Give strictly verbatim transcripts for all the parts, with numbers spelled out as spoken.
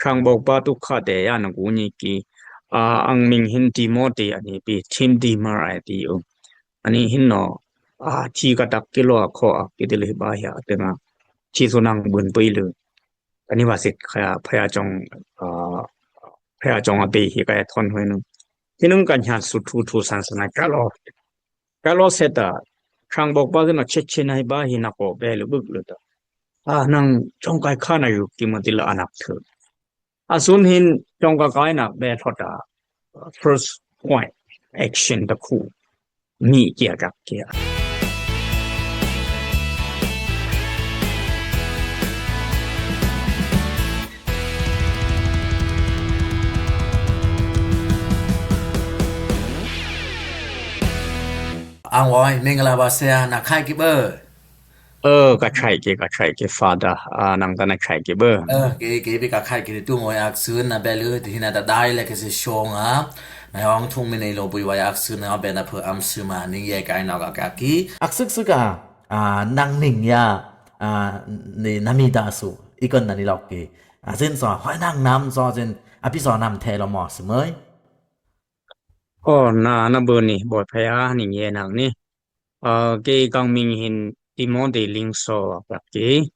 Khangbok pa tu kha te ya na gu ni ki, a, ang ming hin Timothy ani pi, Tim Timmer ai ti u. Ani hin no, a, thi ka tak ki lo a kho a ki ti le ba ya te na. Thi su nang bun pui lu. Ani wa sik kha phaya chong, a, phaya chong a pe hi ka ya thon hoi nu. Hi nung ka nya su thu thu san san ka lo. Ka lo se ta, Khangbok pa na che che nai ba hi na ko be lu buk lu ta. A, nang chong kai kha na yu ki ma ti la anak thu. A sun hin chong ka kai nak be thot a, first point, action ta khu. Mi kia kak kia. Ang wai, mingla ba se na khai ki bơ. Ơ, ka chai ki, ka chai ki, Father, a, nang ta na chai ki bơ. Ơ, ki, ki bi ka khai ki tu ngoi ak sun na be lu, ti hina ta dai le ki si shong a. Na hong thung mi nei lo bui wai ak sun na be na phu am su ma, ning ye kai na ka ka ki. Ak sik sik a, a, nang ning ya, a, ni na mi da su, i kon na ni lok ki. A, zin so, hoi nang nam so zin, a pi so nam the lo mo si mei. O, na, na bơ ni, boi phaya, ning ye nang ni. A, ke kang ming hin Timothy Ling so a kak ki.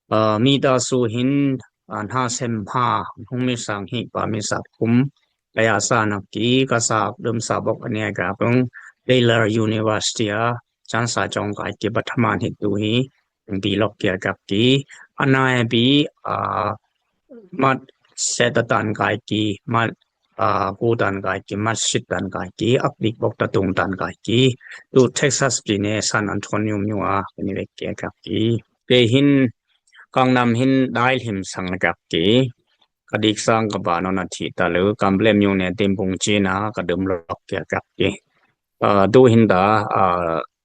A, mi ta su hin, a, na sem ha, hung mi sang hi, pa mi sa kum, kaya sa nak ki, ka sa dum sa bok ani a ka pung, Baylor University a, chan sa chong kai ki, ba thaman hi tu hi, bi lok kia kak ki. Ana e bi, a, mat set a tan kai ki, mat, a, ku tan kai ki, mat sit tan kai ki, ak dik bok ta tung tan kai ki. Tu Texas pi ne San Antonio myu a, ni vek kia kak ki. Pe hin, kang nam hin dai lim sang kak ki. Ka dik sang ka ba no na thi ta lu, kam blem myu ne tim pung chi na, ka dum lok kia kak ki. A, tu hin ta, a,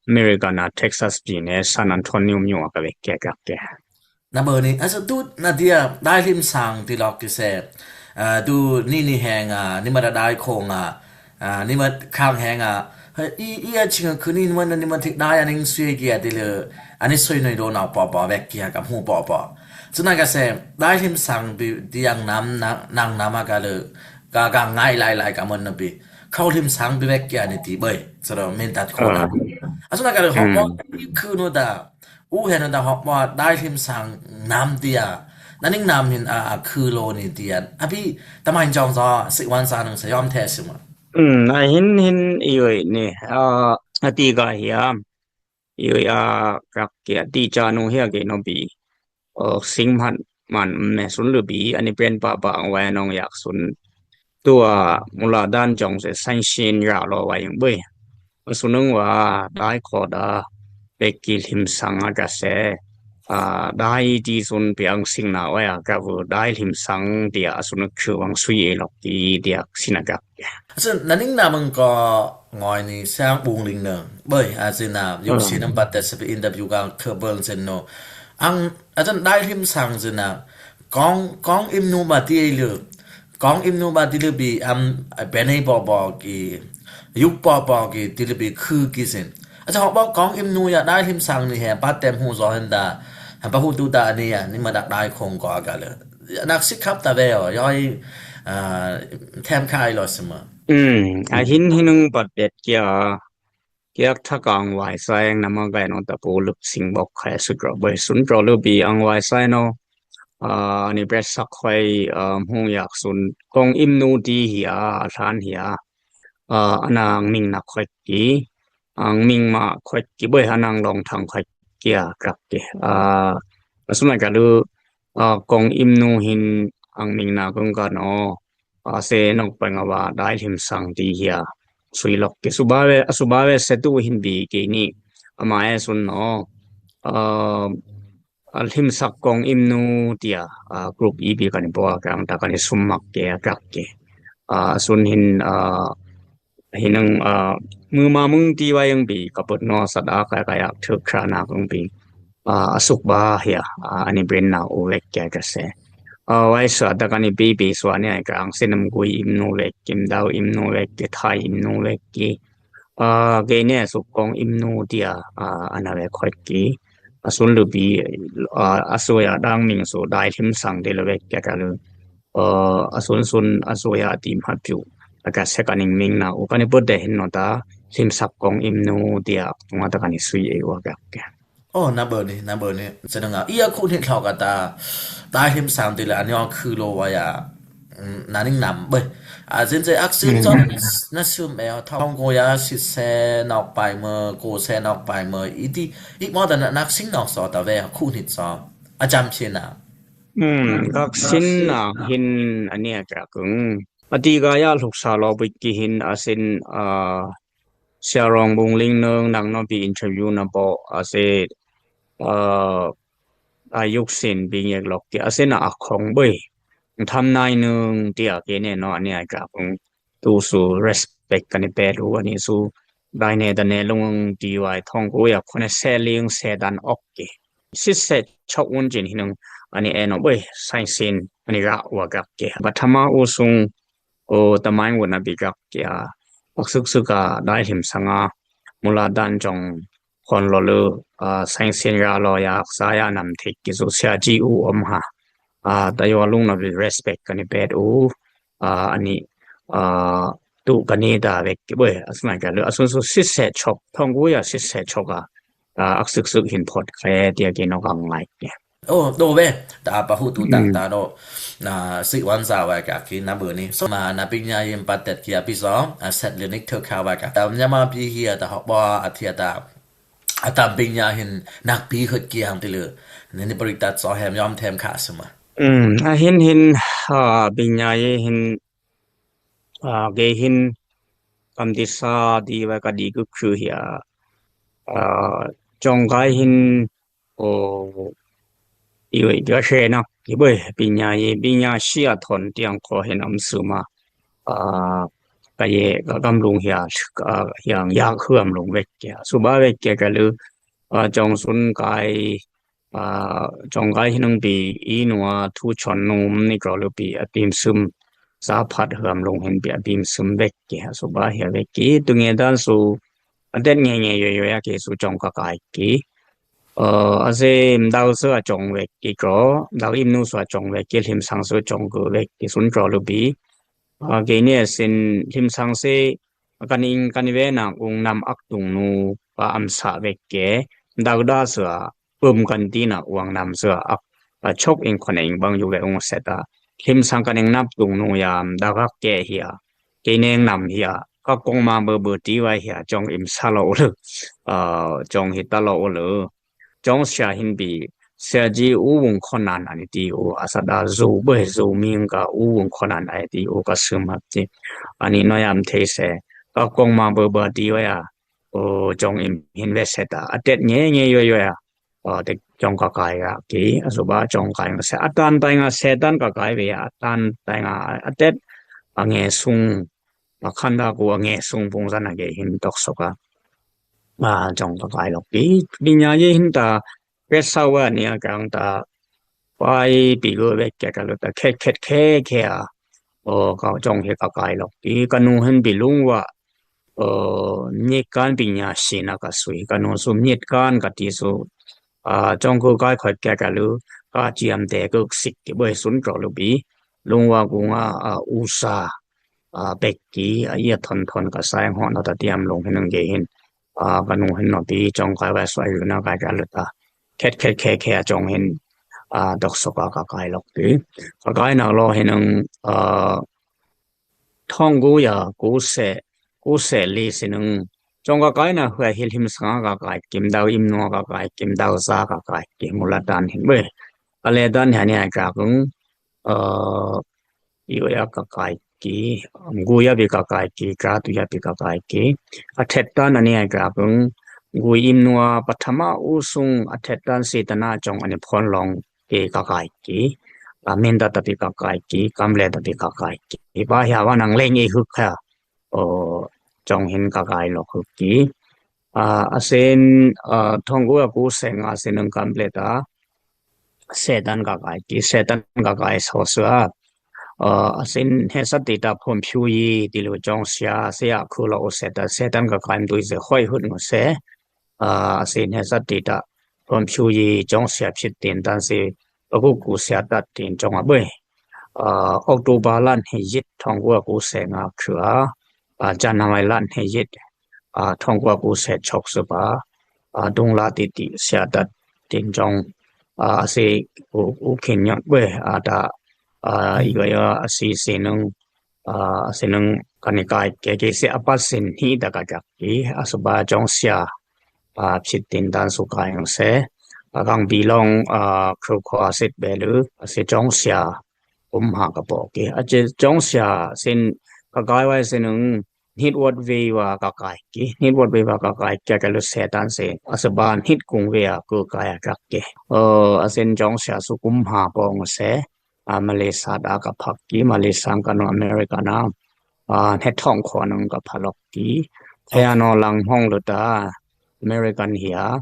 America na Texas pi ne San Antonio myu a ka vek kia kak ki. Na bơ ni, a sa tu na dia, dai lim sang ti lok ki se. A, tu ni ni heng a, ni ma da dai khong a, a, ni ma khang heng a. Hei, i, i a ching a khu ni ma na ni ma thik dai a ning sui ki a ti le, a ni sui noi do na po po vek ki a kam hu po po. Su na ka se, dai lim sang bi, di ang nam, na, nang nam a ka le, ka, ka ngai lai lai ka mon na bi. Khau lim sang bi vek ki a ni ti bơi. Sa do min tat khong a. A. A su na ka le hok po, i khu no da. U hen da hok wa dai lim sang nam tia. Na ning nam hin a, a khu lo ni tia. A bi ta mai jong so, si wan sa nang sa yom the si ma. Um, a hin hin i oi ni. A, a ti ka hiam. I oi a kak kia ti cha nu hia ke no bi. O, sing man, man, me sun lu bi, ani pen pa pa ang wai nong yak sun. Tua mula dan jong se sain sin ya lo wai yung bui. Sunung wa dai kho da pek ki lim sang a ka se, a, dai ti sun piang sing na wa ya ka vu dai lim sang dia sunung khu wang sui e lok ti dia sin a ka. Asun, na ning na mung ko ngoi ni sang bung ling nang. Bơi, a sin na, yu si nam pat te se interview ka ke bel sen no. Ang, asun dai lim sang sin na. Kong, kong im nu ba ti lu. Kong im nu ba ti lu bi am, a, benei bo bo ki, yuk bo bo ki, ti lu bi khu ki sin. A cha hok bo kong im nu ya dai lim sang ni he, ba tem hu zo hen da. Ha ba hu tu da ni ya, ni ma dak dai khong ko ga le. Nak sik khap ta ve o, yoi, a, them khai lo sima. Um, a hin hin nung bat bet kia. Kiak thak ang wai sai ang nama gai no ta pu lup sing bok khai sut ro boi sun ro lup bi ang wai sai no. A, ni pres sak khoi, a, hung yak sun kong im nu ti hia, a than hia. A, anang ming nak khoi ki. Ang ming ma khoi ki boi anang long thang khoi ki a krak ki. A, a sun ai ka lu, a, kong im nu hin ang ming na kong ka no. A, se nok pa nga wa dai lim sang ti hia. Sui lok ki subawe, a subawe se tu hin bi ki ni. Ama e sun no. A, a lim sak kong im nu tia, a, group i bi kan po a kang ta kan sum mak ke a krak ke. A, sun hin, a, hinang, a, mu ma mung ti wa yang bi ka put no sa da ka ka yak thuk kra na kong bi. A, a suk ba hia, a, ani brin na u vek ke ka se. A, wai sa da kan i bi bi swa ni ai kang sinam gui im nu vek, kim dau im nu vek, ke thai im nu vek ki. A, ke ne suk kong im nu tia, a, ana vek khoi ki. A sun lu bi, a, a su ya dang ming su dai lim sang de lu vek ke ka lu. Aa, a sun sun a su ya ti ma piu. A ka se ka ning ming na u ka ni put de hin no ta lim sak kong im nu tia tunga ta ka ni sui e wa ka ke. Oh, na bơ ni, na bơ ni. Sa na nga ia khu ni thlau ka ta ta lim sang ti la ni ong khu lo wa ya. Mm, na ning nam bơ. A zin ze ak sim zon na sum e thong ko ya si se nok pai mơ ko se nok pai mơ i ti i mo ta na nak sing nok so ta ve khu ni so. A jam chi na. Hmm, kak sin na hin ania kya kung. Ati ga ya lhuk sa lo bik ki hin a sin a sia rong bung ling nung nang no bi interview na bo a se a a yuk sin bi ngek lok ki a sin a khong boi. Tham nai nung ti a ke ne no ania kya kung. Tu su respect kani pet u ani su dai ne da ne lung ti wai thong ku ya khone se ling se dan ok ki. Sit se chok un jin hinung ani eno boi sai sin ani ra wa gak ki. Pathama u sung o tamai ngun a bi gak ki a. Pak suk suk a dai him sanga mula dan jong hon lo lu, a, seng sin ra lo ya sa ya nam thik ki su sia ji u om ha. A, ta yo lung na bi respect kani pet u. A, ani, a, tu kani da vek ki boi a sma ka lu a sun su sit se chok thong gu ya sit se chok a. A, ak suk suk hin phot khe tia ki no kam ngai ki. Oh, do ve ta pa hu tu ta ta do. Na si wan sa wa ka ki na bơ ni. So ma na ping nya yim pa tet ki a pi so a set le nik thok kha wa ka. Ta nya ma pi hi a ta hok bo a thi a ta. A tam ping nya hin nak pi hut ki hang ti lu. Ni ni prik tat so hem yom them kha suma. Hmm, a hin hin a ping nya ye hin a ge hin kam ti sa di wa ka di ku khu hi a. A jong gai hin o i wei ga she na ki boi ping nya ye ping nya shi a thon tiang ko hin am suma. A ka ye ka gam lung hia ka hiang ya khu am lung vek ke su ba vek ke ka lu a jong sun kai a jong kai hinung bi i nua thu chon num ni ko lu bi a bim sum sa phat huam lung hin bi a bim sum vek ke su ba hia vek ki tu nge dan su a det nge nge yo yo ya ke su jong ka kai ki. A se mdau su a jong vek ki ko mdau im nu su a jong vek ki lim sang su jong ku vek ki sun ko lu bi. A ke ni a sin lim sang se kan ing kan ve na ung nam ak tung nu pa am sa vek ke mdau da su a pum kan ti na uang nam sua ak a chok ing khon ing bang yu ve ung se ta lim sang kan ing nap tung nu ya mdau ak ke hia ke neng nam hia ka kong ma bơ bơ ti wa hia jong im sa lo lu. A jong hi ta lo lu jong sia hin bi sia ji u wung khon nan ani ti u a sa da zu bơ zu ming ka u wung khon nan ai ti u ka sum hap ti ani no yam thei se ka kong ma bơ bơ ti wa ya. O jong im hin ve se ta a tet nge nge yo yo ya. O te jong ka kai ga ki a su ba jong kai nga se a tan tai nga se tan ka kai ve ya a tan tai nga a tet a nge sung a khan da ku a nge sung pung san a ge hin tok sok a. A jong ka kai lok ki bi nya ye hin ta Pet sa wa ni a kang ta pai pi go vek ke ka lu ta khet khet khe khe a. O ka jong he ka kai lok ki ka nu hen bi lung wa. O nyit kan bi nya si na ka sui ka nu su nyit kan ka ti su. A jong ku kai khot ke ka lu ka chiam te ku sik ki boi sun ko lu bi lung wa ku nga a u sa. A bek ki a ia thon thon ka sai hon ta tiam lung hen nang ge hin. A ka nu hen no ti jong kai wa soi yu na kai ka lu ta khet khet khe khe a jong hen. A dok sok a ka kai lok ti ka kai na lo hen nang a thong gu ya gu se gu se li si nang jong ka kai na hua hil him sanga ka kai kim dau im no ka kai kim dau sa ka kai ki mula dan hen we a le dan hen ya ka kung. A Yu ya ka kai ki, um, gu ya bi ka kai ki, ka tu ya bi ka kai ki. A thet tan ani ai ka kung, gu im nua pathama u sung a thet tan si tana jong ani phon long ki ka kai ki. A min ta ta bi ka kai ki, kam le ta bi ka kai ki. Ba hia wa nang leng i huk ha. O jong hin ka kai lok huk ki. A, a sen, a, thong gu a gu seng a sen nang kam le ta. Setan ka kai ki, setan ka kai so sua. A, a sin he sa ti ta phom phiu yi ti lu jong sia, sia khu lo se ta, setan ka kai mdui se hoi hut ngo se. A, a sin he sa ti ta phom phiu yi jong sia phit tin tan si, a gu gu sia ta tin jong a bui. October lan hi yit thongkua ku se nga khua, January lan hi yit thongkua ku se chok suba, Dungla titi sia dat tin jong, asi u khin nyot we, ada, iwa ya asi sinung, sinung kanikai ke ke si apat sin hi da ka jak ki, asuba jong sia, pchit tin dan su kai se, kang bilong, khru khua sit belu, asi jong sia, um ha ka po ki. Ache jong sia sin ka kai wai sinung, nit wat vei wa ka kai ki, nit wat vei wa ka kai kia ka lu setan se, asuba nit kung vei a ku kai a kak ki. Asin jong sia su kum ha pong se, Malaysia da ka phak ki, Malaysia ka no America na, nit thong khua nung ka phalok ki. Thea no lang hong lu ta, American hia,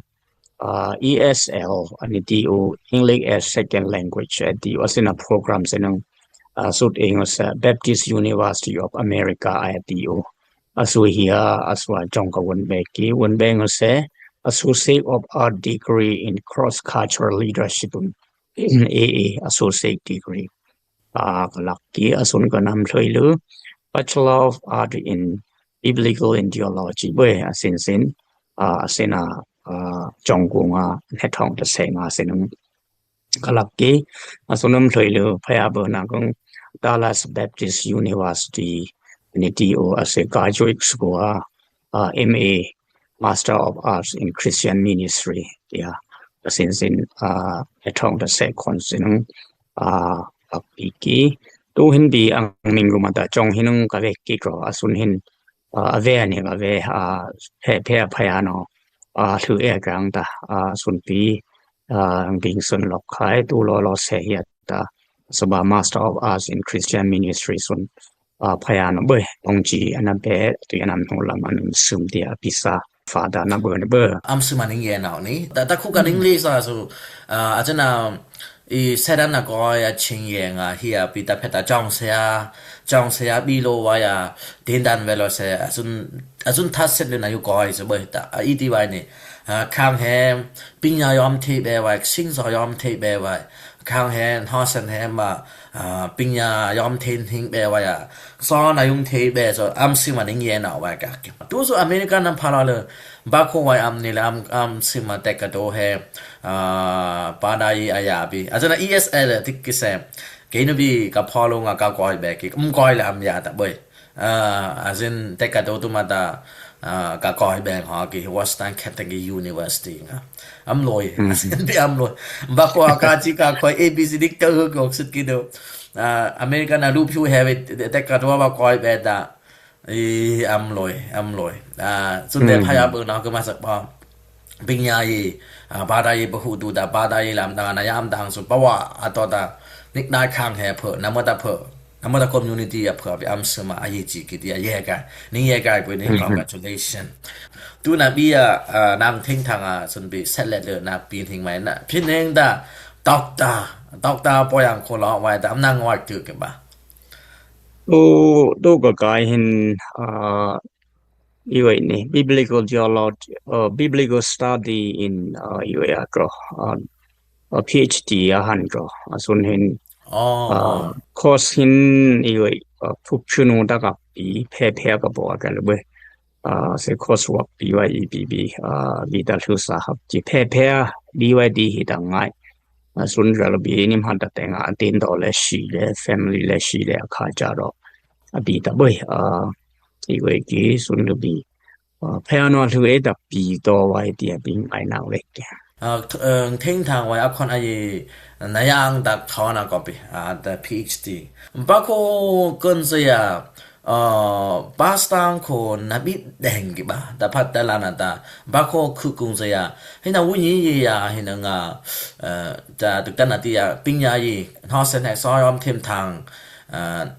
E S L, ani ti u, English as Second Language, ati u, asin a program sinung, sut eng u se, Baptist University of America, ati u. Asu hia, asu a jong ka wun be ki, wun be ngu se, Associate of Art degree in Cross Cultural Leadership, A A, Associate degree. Ka lak ki, asun ka nam thloi lu, Bachelor of Art in Biblical and Theology bwe, asin sin, asin a, jong kung a, nit thong ta se nga sinung. Ka lak ki, asun nam thloi lu, phaya bwe na kung Dallas Baptist University, ni ti u, ase graduate school a, M A, Master of Arts in Christian Ministry, ya, asin sin, nit thong ta se kon sinung, a, a pi ki. Tu hin bi ang ming gu ma ta jong hin ung ka vek ki ko, asun hin, a, a ve ani ka ve, a, phe, phe a phaya no, a, thu e kang ta, a, sun pi, a, ang bing sun lok khai, tu lo lo se hia ta, suba Master of Arts in Christian Ministry sun, a, phaya no bwe, ong ji, ana be, tu ya nam no lam, anum sum dia, pisa, fada na bwe, na bwe. Am sum aning ye nau ni, ta, ta khu ka ning li sa su, a, a chana, I sedan a koi a ching ye nga hi a pi ta phe ta jong se a, jong se a bi lo wa ya, tin dan ve lo se, a sun, a sun that set le na yu koi se bwe ta, a i ti wai ni, a, khang he, ping ya yom thei be wai, sing so yom thei be wai, khang he, ho sen he ma, a, ping ya yom thei hing be wai a, so na yung thei be so, am si ma ning ye na wai ka ki. Tu so America nam pha lo le, ba ko wai am ni le am, am si ma tek ka to he, a, pa da i a ya bi. A zan a E S L tik ki se. Ke nu bi ka pho lo nga ka koi be ki. Um koi le am ya ta boi. A, a zin tek ka to tu ma ta, a, ka koi be nga ki Western Kentucky University nga. Am loi. A zin bi am loi. Ba ko a ka chi ka koi A B C dik ta hu kok sit ki do. A, American a lu phu he we tek ka to ba koi be ta. I am loi, am loi. A, sun de phaya bu na ko ma sak ba. Ping ya i, a, ba da i ba hu du da, ba da i lam da, na yam dang su, ba wa, a to da, nik nai khang he pho, na mo da pho, na mo da community a pho, bi am su ma, a yi ji ki ti a ye kai, ning ye kai bu ning congratulation. Tu na bi a, a, nang thing thang a, sun bi set le le na bi thing mai na, phin heng da, doctor, doctor po yang ko lo wai da, am nang wai tu ke ba. Tu, tu ka kai hin, a, iwei ni, biblical theology, uh, biblical study in, uh, iwei a ko, uh, uh, P H D a han ko, a sun hin, uh, course hin iwei, uh, phup chunu da ka pi, phe phe ka bo ka le bwe. Uh, se course work B Y E B B, uh, bi da lu sa hap ji phe phe, B Y D hi da ngai. A sun ra lo bi ni man ta teng a tin do le shi le, family le shi le a kha ja ro. A bi ta boi, a, i wei ki sun lo bi. A, phe no lu e da bi do wai ti a bi ngai na wei ki. A, theng thang wai a khon a yi na yang da tho na ko bi, a, da P H D. Ba ko kun se ya, Aa, pastor ang ko na bi deng ki ba, ta phat ta la na ta, ba ko khu kung sa ya, hi na wu nyi yi ya, hi na nga, aa, ta tuk ta na ti ya, ping ya yi, hno sen hek so yom thim thang, aa,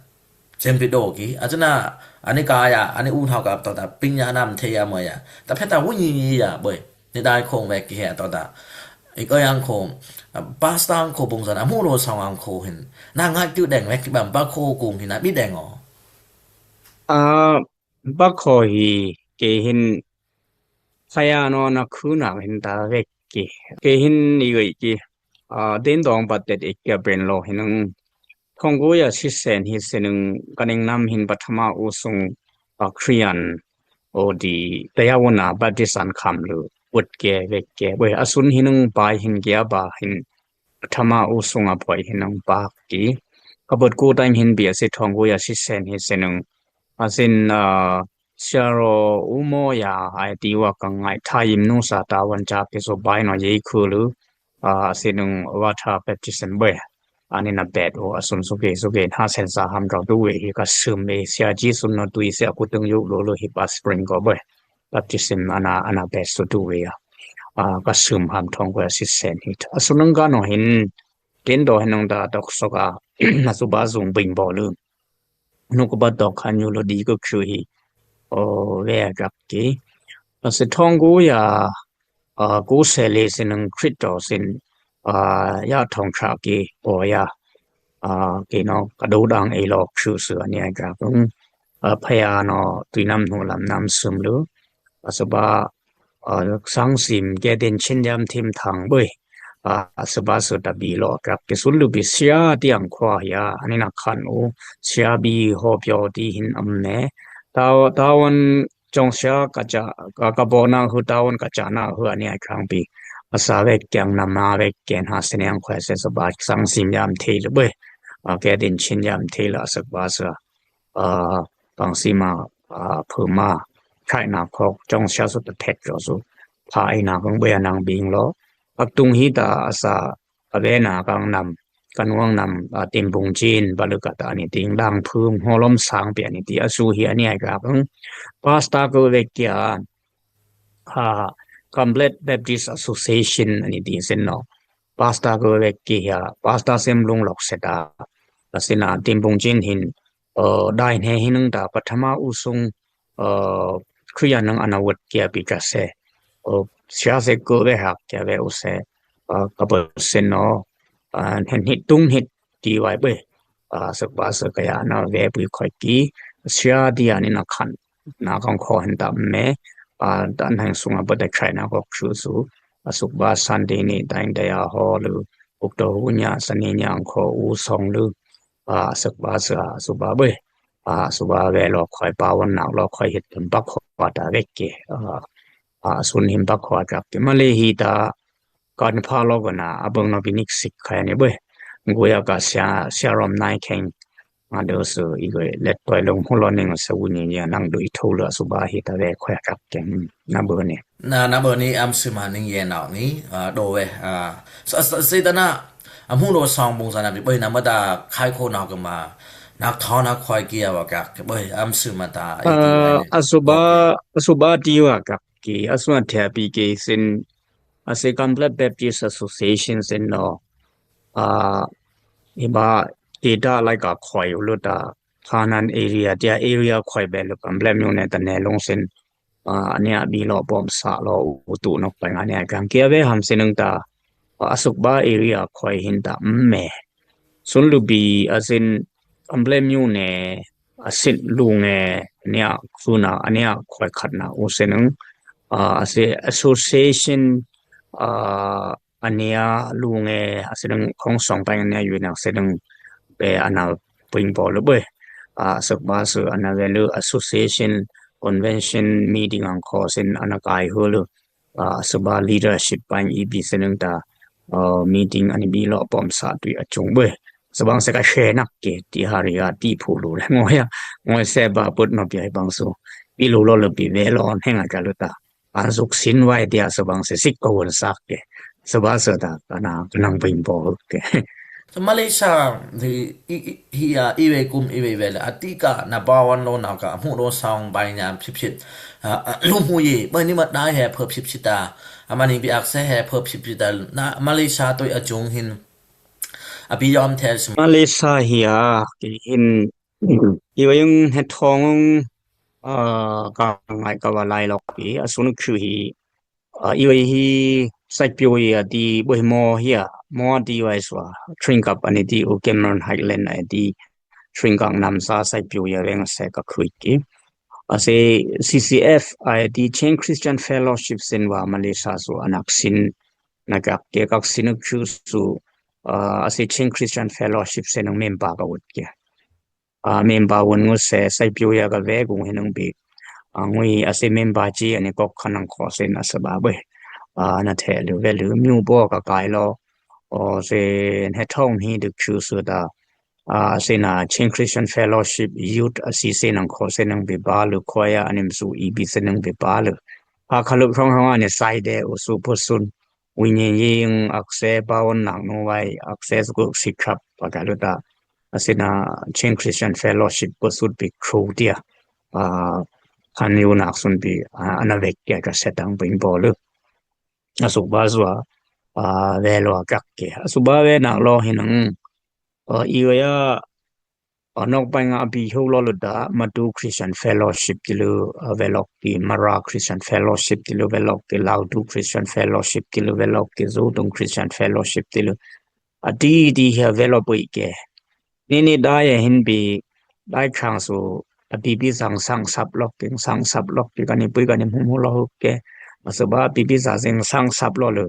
chen pi do ki, a chu na, ani ka ya, ani u hno ka to ta, ping ya nam the ya mo ya, ta phet ta wu nyi yi ya, boi, ni dai khong wek ki he to ta, ik oi ang ko, aa, pastor ang ko bung san, a mu lo song ang ko hin, na ngai tu deng wek ki ba, ba ko kung hin na bi deng o. A, ba kho hi, ke hin, phaya no na khu na hin ta vek ki. Ke hin i wei ki, a, den dong bat det ik ya ben lo hin ang, Thonggu ya sisen hi sinung kaning nam hin pathama usung a Krian o di taya wuna Baptist an kham lu wut ke wek ke. Bwe asun hinung pai hin kia ba hin pathama usung a poi hinung pak ki. Kabut ku time hin bi asi thonggu ya sisen hi sinung. Asin a Siaro umo ya ai ti wa kang ngai thaim nu sa ta wan cha ke so bai no ye khu lu. A sinung water baptism bwe. Ani na bet o asun suke suke na sen sa ham trau tu we hi ka sum e sia ji sun no tui sia kutung yu lo lo hi pa spring ko bwe. Baptism ana ana bet su tu we ya. A ka sum ham thong ko si sen hi. Asun nung ka no hin tin do hin nung da dok so ka. Na su ba zung bing bo lu. Nuk ba dok han yu lo di ko khu hi. O we gap ki. A se thonggu ya a ku se le sin nung Christo sin a ya thong cha ki o ya a ki no ka do dang e lo chu su ani a ga kung a pha ya no tui nam nu lam nam sum lu a su ba a sang sim ke den chin yam thim thang bwe a su ba su ta bi lo gap ki sun lu bi sia tiang khwa ya ani na khan u sia bi ho pyo ti hin am ne ta ta wan Chong sia ka cha ka ka bo na hu ta won ka cha na hu ani a khang pi. A sa ve kyang na ma ve ken ha se neng khwe se sa ba sang sim yam thei le bwe. A ke din chin yam thei la sak ba sa. A pang si ma a phu ma. Chai na khok chong sia su ta thet jo su. Pha ai na kong bwe a nang bing lo. Ak tung hi ta a sa a ve na kang nam. Kan wang nam a tim bung chin ba lu ka ta ani ting dang phung ho lom sang pi ani ti a su hi ani ai ka kang. Pasta ko ve kia a Complete Baptist Association ani ti sen no. Pasta ko ve kia pasta sem lung lok se ta. A sin a tim bung chin hin o dai ne hin nung ta pathama usung o Krian nung ana wut kia pi ka se. O sia se ko ve hak kia ve u se. O ka bo sen no. A hen hit tung hit ti wai bwe. A suk ba suk ka ya na ve bwe khoi ki. Sia ti ani na khan. Na kong kho hen ta me. A dan hang sung a bo da chai na ko chu su. A suk ba Sunday ni dang da ya ho lu. Uk to hu nya Sunday nya kho u song lu. A suk ba suk a suk ba bwe. A suk ba ve lo khoi pa won na lo khoi hit tum ba kho ta ve ke. A a sun him bak hua kak ti male hi ta kan pha lo gona abang no binik sik khai ni bwe. Guya ka sia sia rom nai kheng. Ma do su i goi let toi long hu lo ning sa wu ni ya nang do i tho lo su ba hi ta ve khua kak keng na bo ni. Na na bo ni am su ma ning ye nau ni a do we a sa sa si ta na am hu lo song bung sa na bi bwe na ma da khai kho na ka ma na tho na khoi ki ya wa kak bwe am su ma ta i ti we ni. A su ba a su ba ti wa kak ki a sua thia pi ke sin a se Complete Baptist Association sin no a i ba ti ta lai ka khoi u lu ta Kanan area tia area khoi be lu Complete myu ne ta ne long sin a nia bi lo pom sa lo u tu nok pai nga nia kang kia ve ham sin nung ta a suk ba area khoi hin ta me sun lu bi a sin Complete myu ne a sin lu nge nia khu na a nia khoi khat na u sin nung a se association a a nia lu nge a se dang khong song pai nia yu na se dang pe ana ping po lu bwe a suk ba su ana ve lu association convention meeting ang kho sin ana kai hu lu a su ba leadership pai i bi se dang ta meeting ani bi lo pom sa tui a chung bwe. Sa bang se ka she nak ke ti hari a ti phu lu le ngoi a ngoi se ba put no pi ai bang su bi lu lo lu bi ve lo heng a ka lu ta. An suk sin wai dia sa bang se sik ko won sak ke. Sa ba sa ta ka na ka nang ping po ke. Sa Malaysia hi hi a i ve kum i ve ve le a ti ka na ba wan lo na ka mu lo sang bai nya phip phit. Lu mu ye ba ni ma dai he pho phip phit ta. A ma ni bi ak se he pho phip phit ta na Malaysia toi a jung hin. A bi yom the. Malaysia hi a ki hin Iwei ung he thong ung ka ngai ka wa lai lok pi a sun khu hi. Iwei hi sai piu ya di boi mo hi a mo di wai sua tring kap ani di u Cameron Highland ai di tring kang nam sa sai piu ya weng se ka khui ki. A se C C F ai di Chin Christian Fellowship sin wa Malaysia su anak sin na kak ke kak sin khu su a, a si Chin Christian Fellowship se nung member ka ut ke. A, member un ngu se sai piu ya ka ve gung hin nung bi. A, ngui a si member chi ani kok khan nang kho sin a sa ba bwe. A, na the lu ve lu miu bo ka kai lo. O se ne thong hi du khu su da. A, a si na Chin Christian Fellowship Youth a si se nang kho se nung bi ba lu kho ya anim su i bi se nung bi ba lu. A, kha lu thong thong ani sai de u su pu sun. Win yin ying ak se ba won nak nu wai ak se su ku si khap pa ka lu ta. A si na Chin Christian Fellowship ko sut bi kru tia. A, khan yu nak sun bi, a, ana vek kia ka se tang ping bo lu. A su ba zua, a, ve lo a kak ke. A su ba ve nak lo hin nung. A, i wa ya, a, nok pai nga a bi hiu lo lu da, Matu Christian Fellowship ti lu, a, ve lok ki, Mara Christian Fellowship ti lu, ve lok ki, Lautu Christian Fellowship ti lu, ve lok ki, Zotung Christian Fellowship ti lu. A ti ti hia ve lo pui ke. Ni ni dai a hin bi, dai khang su, a bi bi sang sang sap lok ki, sang sap lok ki, ka ni pui ka ni hmu hmu lo hu ke. A su ba bi bi sa sing sang sap lo lu.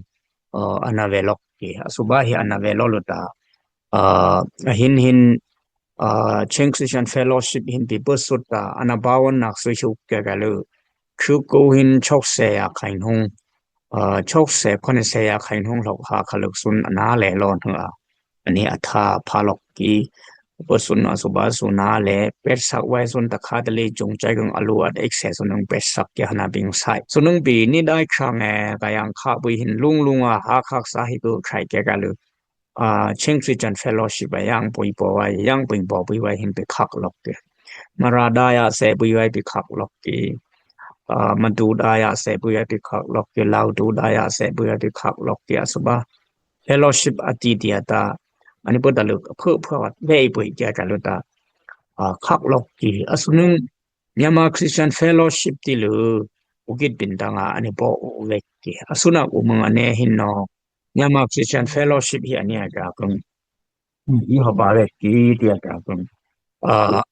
A, ana ve lok ki. A su ba hi ana ve lo lu da. A, a hin hin, a, Chin Christian Fellowship hin bi pu sut da. Ana ba won nak su hiu ke ka lu. Khu ku hin chok se ya khai nung. A, chok se khon se ya khai nung lok ha kha luk sun ana le lo nung a. Ani a tha pha lok ki. Pu sun a su ba su na le pet sak wai sun ta kha ta le jung chai gung a lu at ek se sun nung pet sak ki hana bing sai. Sun nung bi ni dai khang e ka yang kha bui hin lung lung a ha khak sa hi ku khai ke ka lu. A, Chin Christian Fellowship a yang pui po wai, yang pui po pui wai hin pi khak lok ke. Mara da ya se pui wai pi khak lok ke. A, Matu da ya se pui wai pi khak lok ke. Lautu da ya se pui wai pi khak lok ke. A su ba fellowship a ti ti a ta. Ani pu ta lu phu phu wat vei pui kia ka lu ta. A, khak lok ke. A su nung Myanmar Christian Fellowship ti lu. U kit bin ta nga ani po u vek ke. A su nak u mung ane hin no. Myanmar Christian Fellowship hi ani a ka kung. I ho ba vek ki ti a ka kung. A,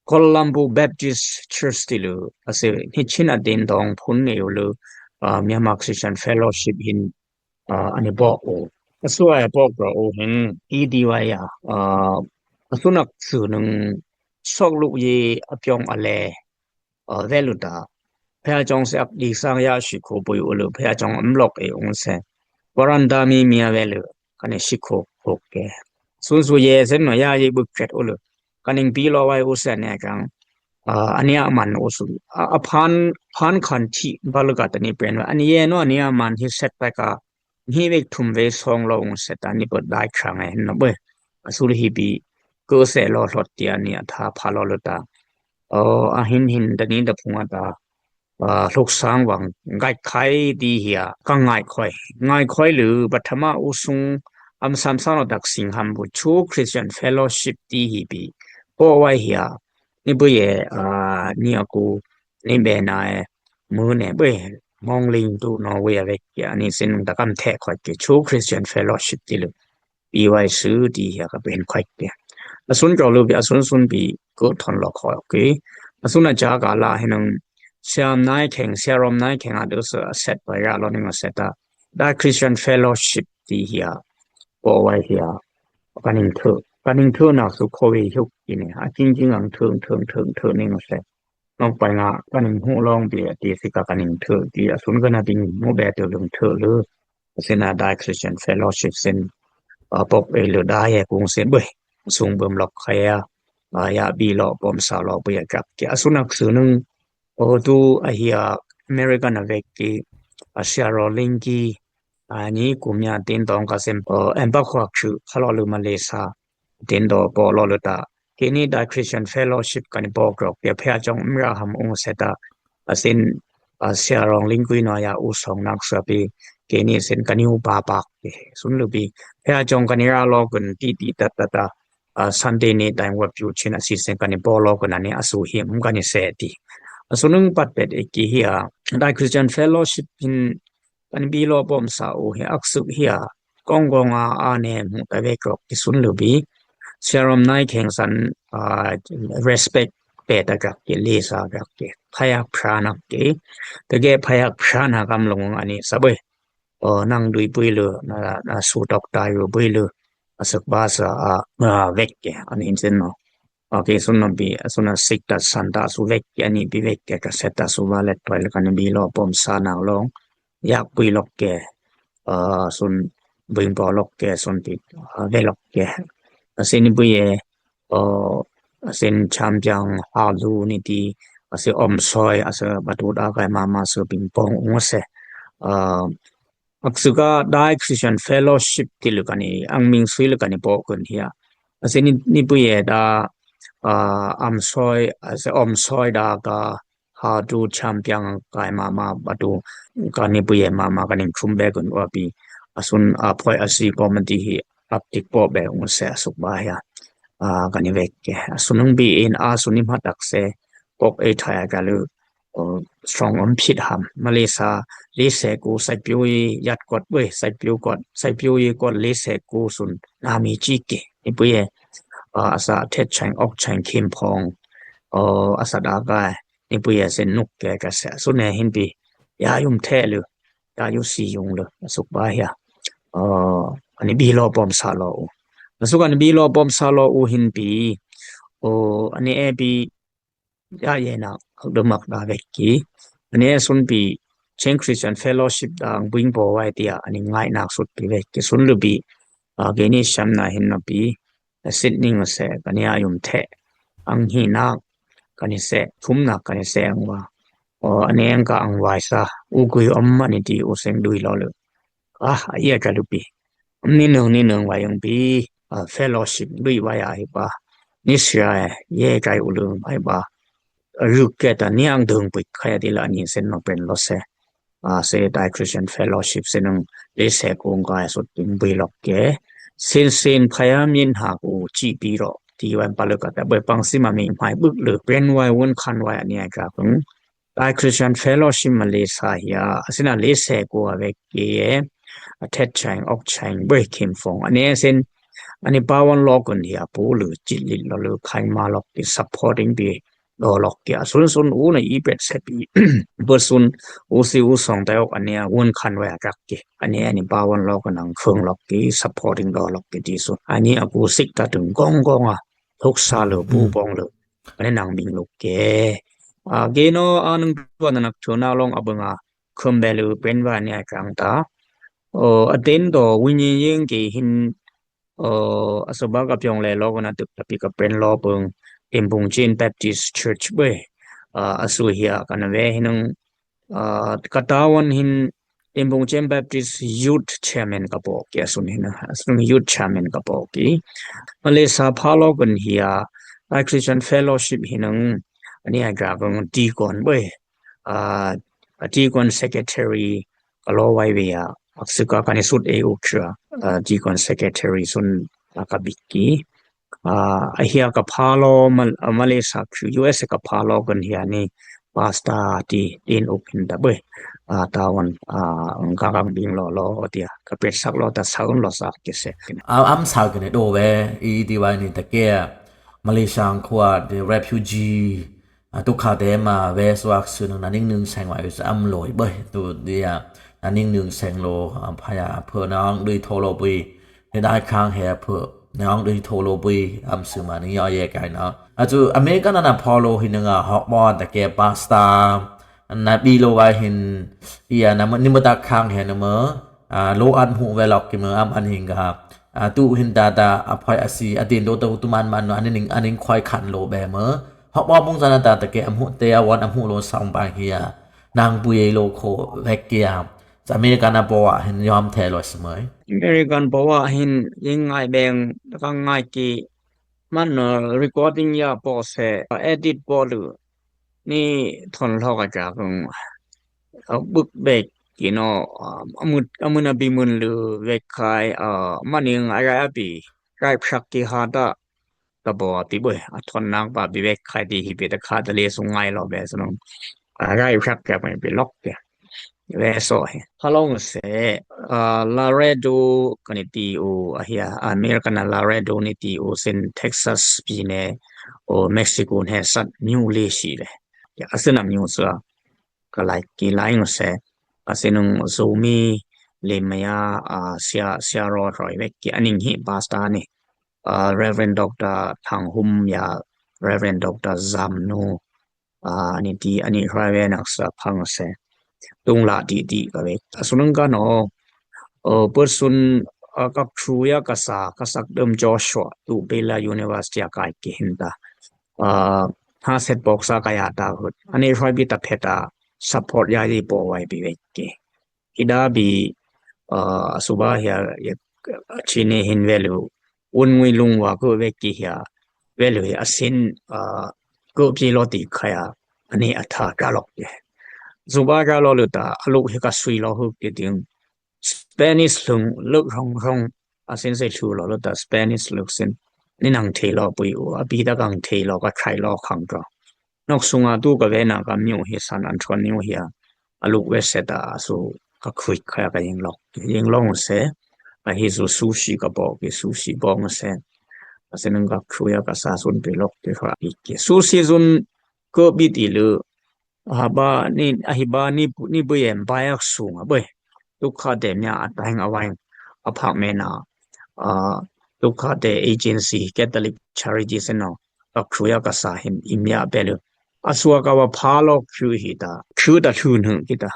Colombo Baptist Church ti lu. A se ni Chin a din dong phun ne u lu. A, Myanmar Christian Fellowship hin, a, ani bo u. A su a bo gro u hin i di wa ya. A, a su nak su nung sok lu ye a pyong a le. A, ve lu da. Phaya chong se ak di sang ya shi kho pui u lu. Phaya chong am lok e ung se. Waranda mi mi a ve lu. Ka ni shi kho kho ke. Sun su ye sen no ya ye bu kret u lu. Ka ning pi lo wai u se ne kang. A, ani a man u su. A, a phan, phan khan thi ba lu ka ta ni pen wa. Ani ye no ani a man hi set pa ka. Ni vek thum ve song lo ung se ta ni ko dai khang e no bwe. A su lu hi bi. Ko se lo hlot tia ni a tha pha lo lu ta. O, a hin hin ta ni da phung a ta. A, hluk sang wang ngai khai ti hia, ka ngai khoi. Ngai khoi lu, pathama u sung, am sam sang lo dak sing ham bu chu Christian Fellowship ti hi bi. Po wai hia, ni bu ye, a, ni a ku, ni be na e, mu ne bu ye, mong ling tu no we a vek ya, ni sin da kam the khoi ke chu Christian Fellowship ti lu. Pi wai su ti hia ka pen khoi ke. A sun kyo lu bi, a sun sun bi, ko thon lo khoi ke. A sun a ja ka la hin nung, Siam Nai Kheng, Sia Rom Nai Kheng a du su a set pa ya lo ning a set a. Da Christian Fellowship ti hia, po wai hia. Ka ning thu, ka ning thu na su kho we hiu ki ne. A king king ang thu, thu, thu, thu ning a set. Long pai nga, ka ning hu long bi, ti si ka ka ning thu, ti a sun ka na ding mu be tu lung thu lu. Sin a Dai Christian Fellowship sin, a, pok e lu dai e kung sin bwe. Sung bum lok khai a, a, ya bi lo pom sa lo bwe ya kap ke. A sun ak su nung, o tu a hia American a vek ki, a sia ro ling ki, a ni kum ya tin tong ka sem, o, em pa khwak chu, ha lo lu ma le sa. Tin do po lo lu ta. Kini Dai Christian Fellowship kani po krok. Pia phia chong mra ham ung se ta. A sin, a sia rong ling kui no ya u song nak sa pi. Kini sin kani u pa pak. Sun lu pi. Phia chong kani ra lo kun ti ti ta ta ta. A Sunday ni time wa piu chin a si sin kani po lo kun ani a su him kani se ti. A su nung pat pet e ki hia. Dai Christian Fellowship hin Kan bi lo pom sa u hi ak suk hi a. Kong kong a a ne mu ta ve krok ki sun lu bi. Sia Rom Nai Kheng san, a, respect pe ta kak ki li sa kak ki. Phayak phra nak ki. Te ge phayak phra na kam long ani sa bwe. O, nang dui bui lu, na, na su tok tai lu bui lu. Asuk ba sa, a, a, vek ke, ani hin sen no. Okay, sun no bi, sun na sik ta san ta su vek ke, ani bi vek ke, ka set ta su valet toil kani bi lo pom sa nang long. Yak bui lok ke, a, sun bui po lok ke, sun pi, a, ve lok ke. Asin ni bui e, o, asin champion ha lu ni ti, asi om soi, asa batu da kai mama su ping pong ung se. A, aksuka Dai Christian Fellowship ti lu kani, ang ming sui lu kani po kun hia. Asi ni, ni bui e da, a, am soi, asi om soi da ka, ha tu champion kai mama batu kani bui e mama kani chum be kun wa pi. Asun a poi asi committee hi aptik po be ung se asuk ba hia. A, kani vek ke. Asun nung bi in asun ni matak se kok e thai ka lu. O, strong om phit ham. Malaysia, le se ku sai piu yi yat kot bui, sai piu kot, sai piu yi kot le se ku sun. Na mi chi ke. Ni bui e, a, asa thet chang ok chang kim phong. O, asa da gai. Ni bui e sen nuk ke ka se. Sun ne hin bi. Ya yum the lu. Ya yu si yung lu. Asuk ba hia. O, ani bi lo pom sa lo u. Asuk ani bi lo pom sa lo u hin bi. O, ani e bi. Ya ye na, ak dum ak da vek ki. Ani e sun bi. Chin Christian Fellowship da ang buing po wai tia. Ani ngai nak sut bi vek ki. Sun lu bi. A, geni sham na hin na bi. Asit ning se, kani a yum the. Ang hi nak, kani se, thum nak, kani se ang wa. O, ani ang ka ang wai sa, u gui om ani ti u seng dui lo lu. Ah, a ia ka lu pi. Ni nung, ni nung wai ang pi, a, fellowship dui wai a hi ba. Ni sia e, ye kai u lu wai ba. A, ruk ke ta ni ang dung pui kaya ti la ni sen no pen lo se. A, se Dai Christian Fellowship se nung le se kung kai sut ting bui lok ke. Sin sin phaya min ha ku chi pi ro. Ti wan pa lu ka ta bui pang si ma mi mai buk lu. Pen wai wun khan wai ani ai ka kung. Dai Christian Fellowship Malaysia hia. Asin a le se ku a vek ke. A thet chang ok chang bui kim phong. Ani asin, ani pa wan lok kun hia pu lu chi lit lo lu khai ma lok ki supporting bi. Lo lok ki a sun sun u na i pet se pi. Bui sun u si u song ta ok ani a wun khan wai a kak ki. Ani ani pa wan lok kun ang khung lok ki supporting lo lok ki ti sun. Ani a ku sik ta tung gong gong a. Thuk sa lu bu bong lu. Ani nang bing lu ke. A, geno a nung tuan nak thu na long a bung a. Khum be lu pen wa ni a kang ta. O, a ten do win yin yin ki hin. O, a so ba ka pyong le lo ko na tuk tapi ka pen lo bung. Timbung Chin Baptist Church bui. A, a su hia ka na ve hin nung. A, ka ta wan hin Timbung Chin Baptist Youth Chairman ka po ki asun hin, asun Youth Chairman ka po ki. Malaysia pha lo kun hia, Dai Christian Fellowship hin nung, ani a ga kun deacon bui. A, a deacon secretary ka lo wai wei a, aksuka kani sut e u kira, a, deacon secretary sun a ka bik ki. A, a hia ka pha lo Mal-, a, Malaysia khu U S ka pha lo kun hia ni pastor ti din uk hin da bui. A, ta wan, a, ka kang bing lo lo o tia. Ka pet sak lo ta sa un lo sa ki se. A, am sa ki ne do we, i di wai ni ta ke. Malaysia khua de refugee. A, tu kha de ma ve suak su nung na ning nung seng wai sa am lo bui. Tu dia, na ning nung seng lo, a, phaya phu nang dui tho lo bui. Ni dai khang he phu, nang dui tho lo bui, am su ma ni yo ye kai na. A chu America na na pho lo hin nga hok mo ta ke pastor, na bi lo wai hin, ia na ni mo ta khang he na mo, a, lo an hu ve lok ki mo, am an hin ga, a, tu hin ta ta, a phai a si, a din do to tu man man no, an ning, an ning khoi khan lo be mo. Hok mo bung sa na ta ta ke am hu te a wan am hu lo sang bang hia, nang bui lo kho ve kia. Sa American a po a hin yom the lo smai. American po a hin ying ngai beng, ta ka ngai ki man no recording ya po se, edit po lu. Ni thon lo ka ja kung. A buk bek ki no, a, amun, amun a bi mun lu vek khai, a, man ying ai gai a bi. Gai phak ki ha ta. Ta bo ti boi, a thon nang ba bi vek khai ti hi bi ta kha ta le sung ngai lo be sung. A gai phak ke bi lok ke. Ve so he. Halong se, a, Laredo kani ti u, a hia, America na Laredo ni ti u sin Texas pi ne, o Mexico ne sat miu le si le. Ya, a sin a miu sa. Ka lai ki lai ngo se. A sin nung Zomi, Limaya, a, sia, sia ro roi vek ki aning hi pastor ni. A, Reverend Doctor Thang Hum ya, Reverend Doctor Zam Nu, a, ani ti, ani roi ve nak sa phang se. Tung la ti ti ka vek. A, sunung ka no, o, put sun, a, ka kru ya ka sa, ka sak dum Joshua, tu Baylor University a kai ki hin ta. A, ha set bok sa ka ya ta hut. Ani roi bi ta phe ta, support ya di po wai bi vek ki. Ida bi, a, suba hia, ya, chini hin value. Un ngui lung wa ko vek ki hia. Value hia sin, a, ko pi lo ti khaya. Ani a tha ka lok ye. Suba ka lo lu ta, a luk hi ka sui lo hu ki ting. Spanish lung, luk rong rong. A sin se thu lo lu ta, Spanish luk sin. Ni nang thei lo pui u, a bi ta kang thei lo, ka khai lo khang to. Nok sunga tu ka ve na ka miu hi San Antonio hia. A luk ve se ta a su ka khuik khaya ka ying lok. Ying long se. A hi su sushi ka bok ki sushi bong se. A se nung ka khuya ka sa sun pi lok pi fa pi ki. Sushi sun ko bi ti lu. A ba ni, a hi ba ni, ni bu yem ba yak sung a boi. Tukha te mya a tang a waing a phak me na. A tukha te agency Catholic Charities no. Ka khuya ka sa hin i mya pe lu. A sua ka wa pha lo khu hi ta. Khu ta thu nu ki ta.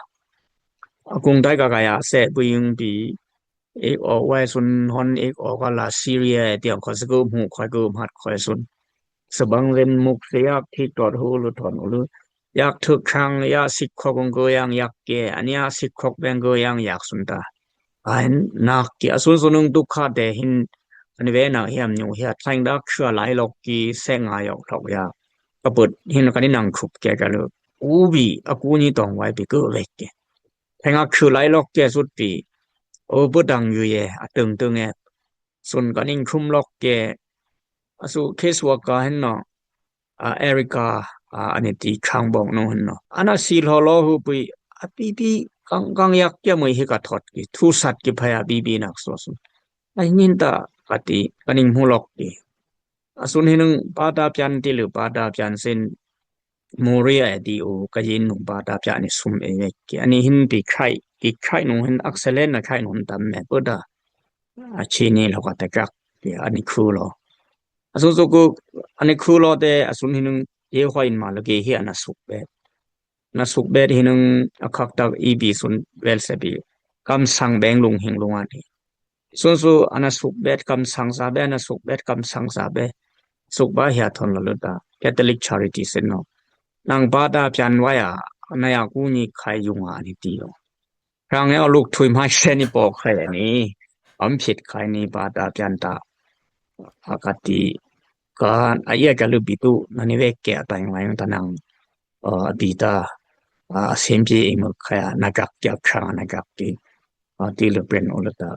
A kung tai ka ka ya se bu yung bi. Ik o wai sun hon ik o ka la Syria e tiang khoi se ku mu khoi ku mat khoi sun. Sebang ren muk se yak thik tot hu lu thon u lu. Yak thuk khang ya sik khok ung ku yang yak ke. Ani ya sik khok beng ku yang yak sun ta. Ai nak ki a sun sun ung tukha te hin. Ani ve nak hiam nyu hia thaing dak khua lai lok ki se nga yok lok ya. Ka put hin ka ni nang khup ke ka lu. U bi a ku ni tong wai bi ku vek ke. Thaing a khu lai lok ke sut pi. O bu dang yu ye, a tung tung e. Sun ka ning khum lok ke. A su case worker hen no. A Erica, a ani ti khang bok no hen no. Ana si lo lo hu pui. A pi pi kang kang yak ke mui hi ka thot ki. Thu sat ki phaya pi pi nak so sun. Ai nin ta ka ti ka ning mu lok ki. A sun hin nung pa ta pian ti lu pa ta pian sin. Moria e di u ka yin nung ba da pia ni sum e ye ki. Ani hin pi khai, pi khai nung hin excellent na khai nung tam me bu da. A chini lo ka te kak ki ani khu lo. A sun su ku ani khu lo te a sun hin nung ye hua in ma lo ki hi ana suk bet. Na suk bet hin nung a khak tak i bi sun vel se bi. Kam sang beng lung hing lung ani. Sun su ana suk bet kam sang sa be, ana suk bet kam sang sa be. Suk ba hia thon la lu ta. Catholic Charities no. Nang ba da pian wa ya, ana ya ku ni khai yung a ni ti lo. Rang ya luk thui mai se ni po khai ni. Am phit khai ni ba da pian ta. A ka ti ka a ya ka lu bi tu na ni ve ke ta yung ta nang. A bi ta. A sim pi i mu khai na gak ya khang na gak ti. A ti lu pen u lu ta.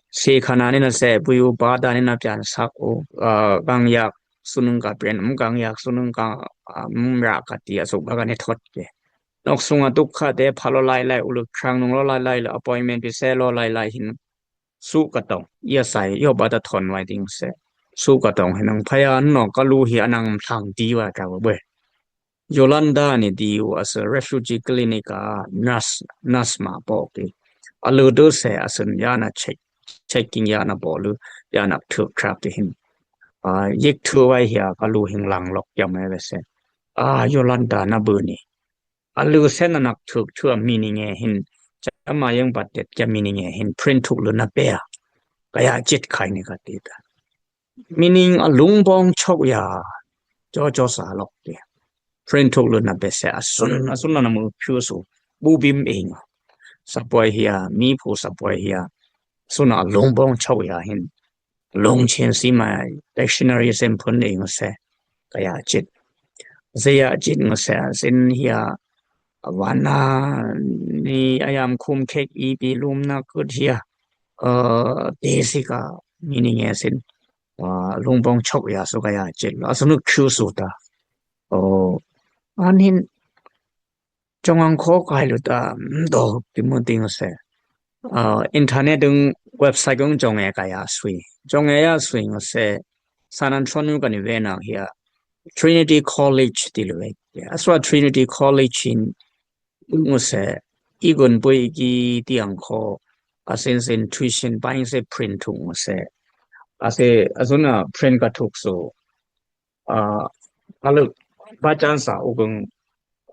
Se khana ni na se pui u ba da ni na pian sak u, a, gang yak sunung ka pen, um gang yak sunung ka, a, um ra ka ti a suk ba ka ni thot ke. Nok sung a tuk kha te pha lo lai lai u lu khang nung lo lai lai lo appointment pi se lo lai lai hin su ka tong. Ia sai yo ba da thon wai ding se. Su ka tong hin nung pha ya no ka lu hi anang thang ti wa ka wa bwe. Yolanda ni di u a se refugee clinic a nurse, nurse ma po ki. A lu du se a sun ya na check, checking ya na po lu, ya na thuk trap ti hin. A, yik thu wai hia ka lu hin lang lok ya me ve se. A, Yolanda na bu ni. A lu se na nak thuk thu a meaning e hin. Cha ma yang bat det kya meaning e hin. Print thuk lu na pe a. Ka ya chit khai ni ka ti ta. Meaning a lung bong chok ya. Cho cho sa lok ti. Print thuk lu na pe se a sun, a sun na mu pyu su. Bu bim ing. Sa poi hia, mi phu sa poi hia. Sun a lung bong chok ya hin. Lung chen si ma dictionary sem phun ing se. Ka ya chit. Se ya chit ngo se a sin hia. A wan na ni a yam khum khek i pi lum na kut hia. A, te si ka meaning e sin. A, lung bong chok ya su ka ya chit lo. A sunu khu su ta. O, an hin chong ang kho kai lu ta, mm, do ti mu ting se. A, internet dung website dung chong e ka ya sui. Chong e ya sui ngo se. San Antonio ka ni ve na hia. Trinity College ti lu e. Ya, a sua Trinity College hin ngo se. I gun pui ki ti ang kho. a sin sin tuition paing se print thuk ma se. A se, a sun a print ka thuk su. A, a luk, ba chance a u kung,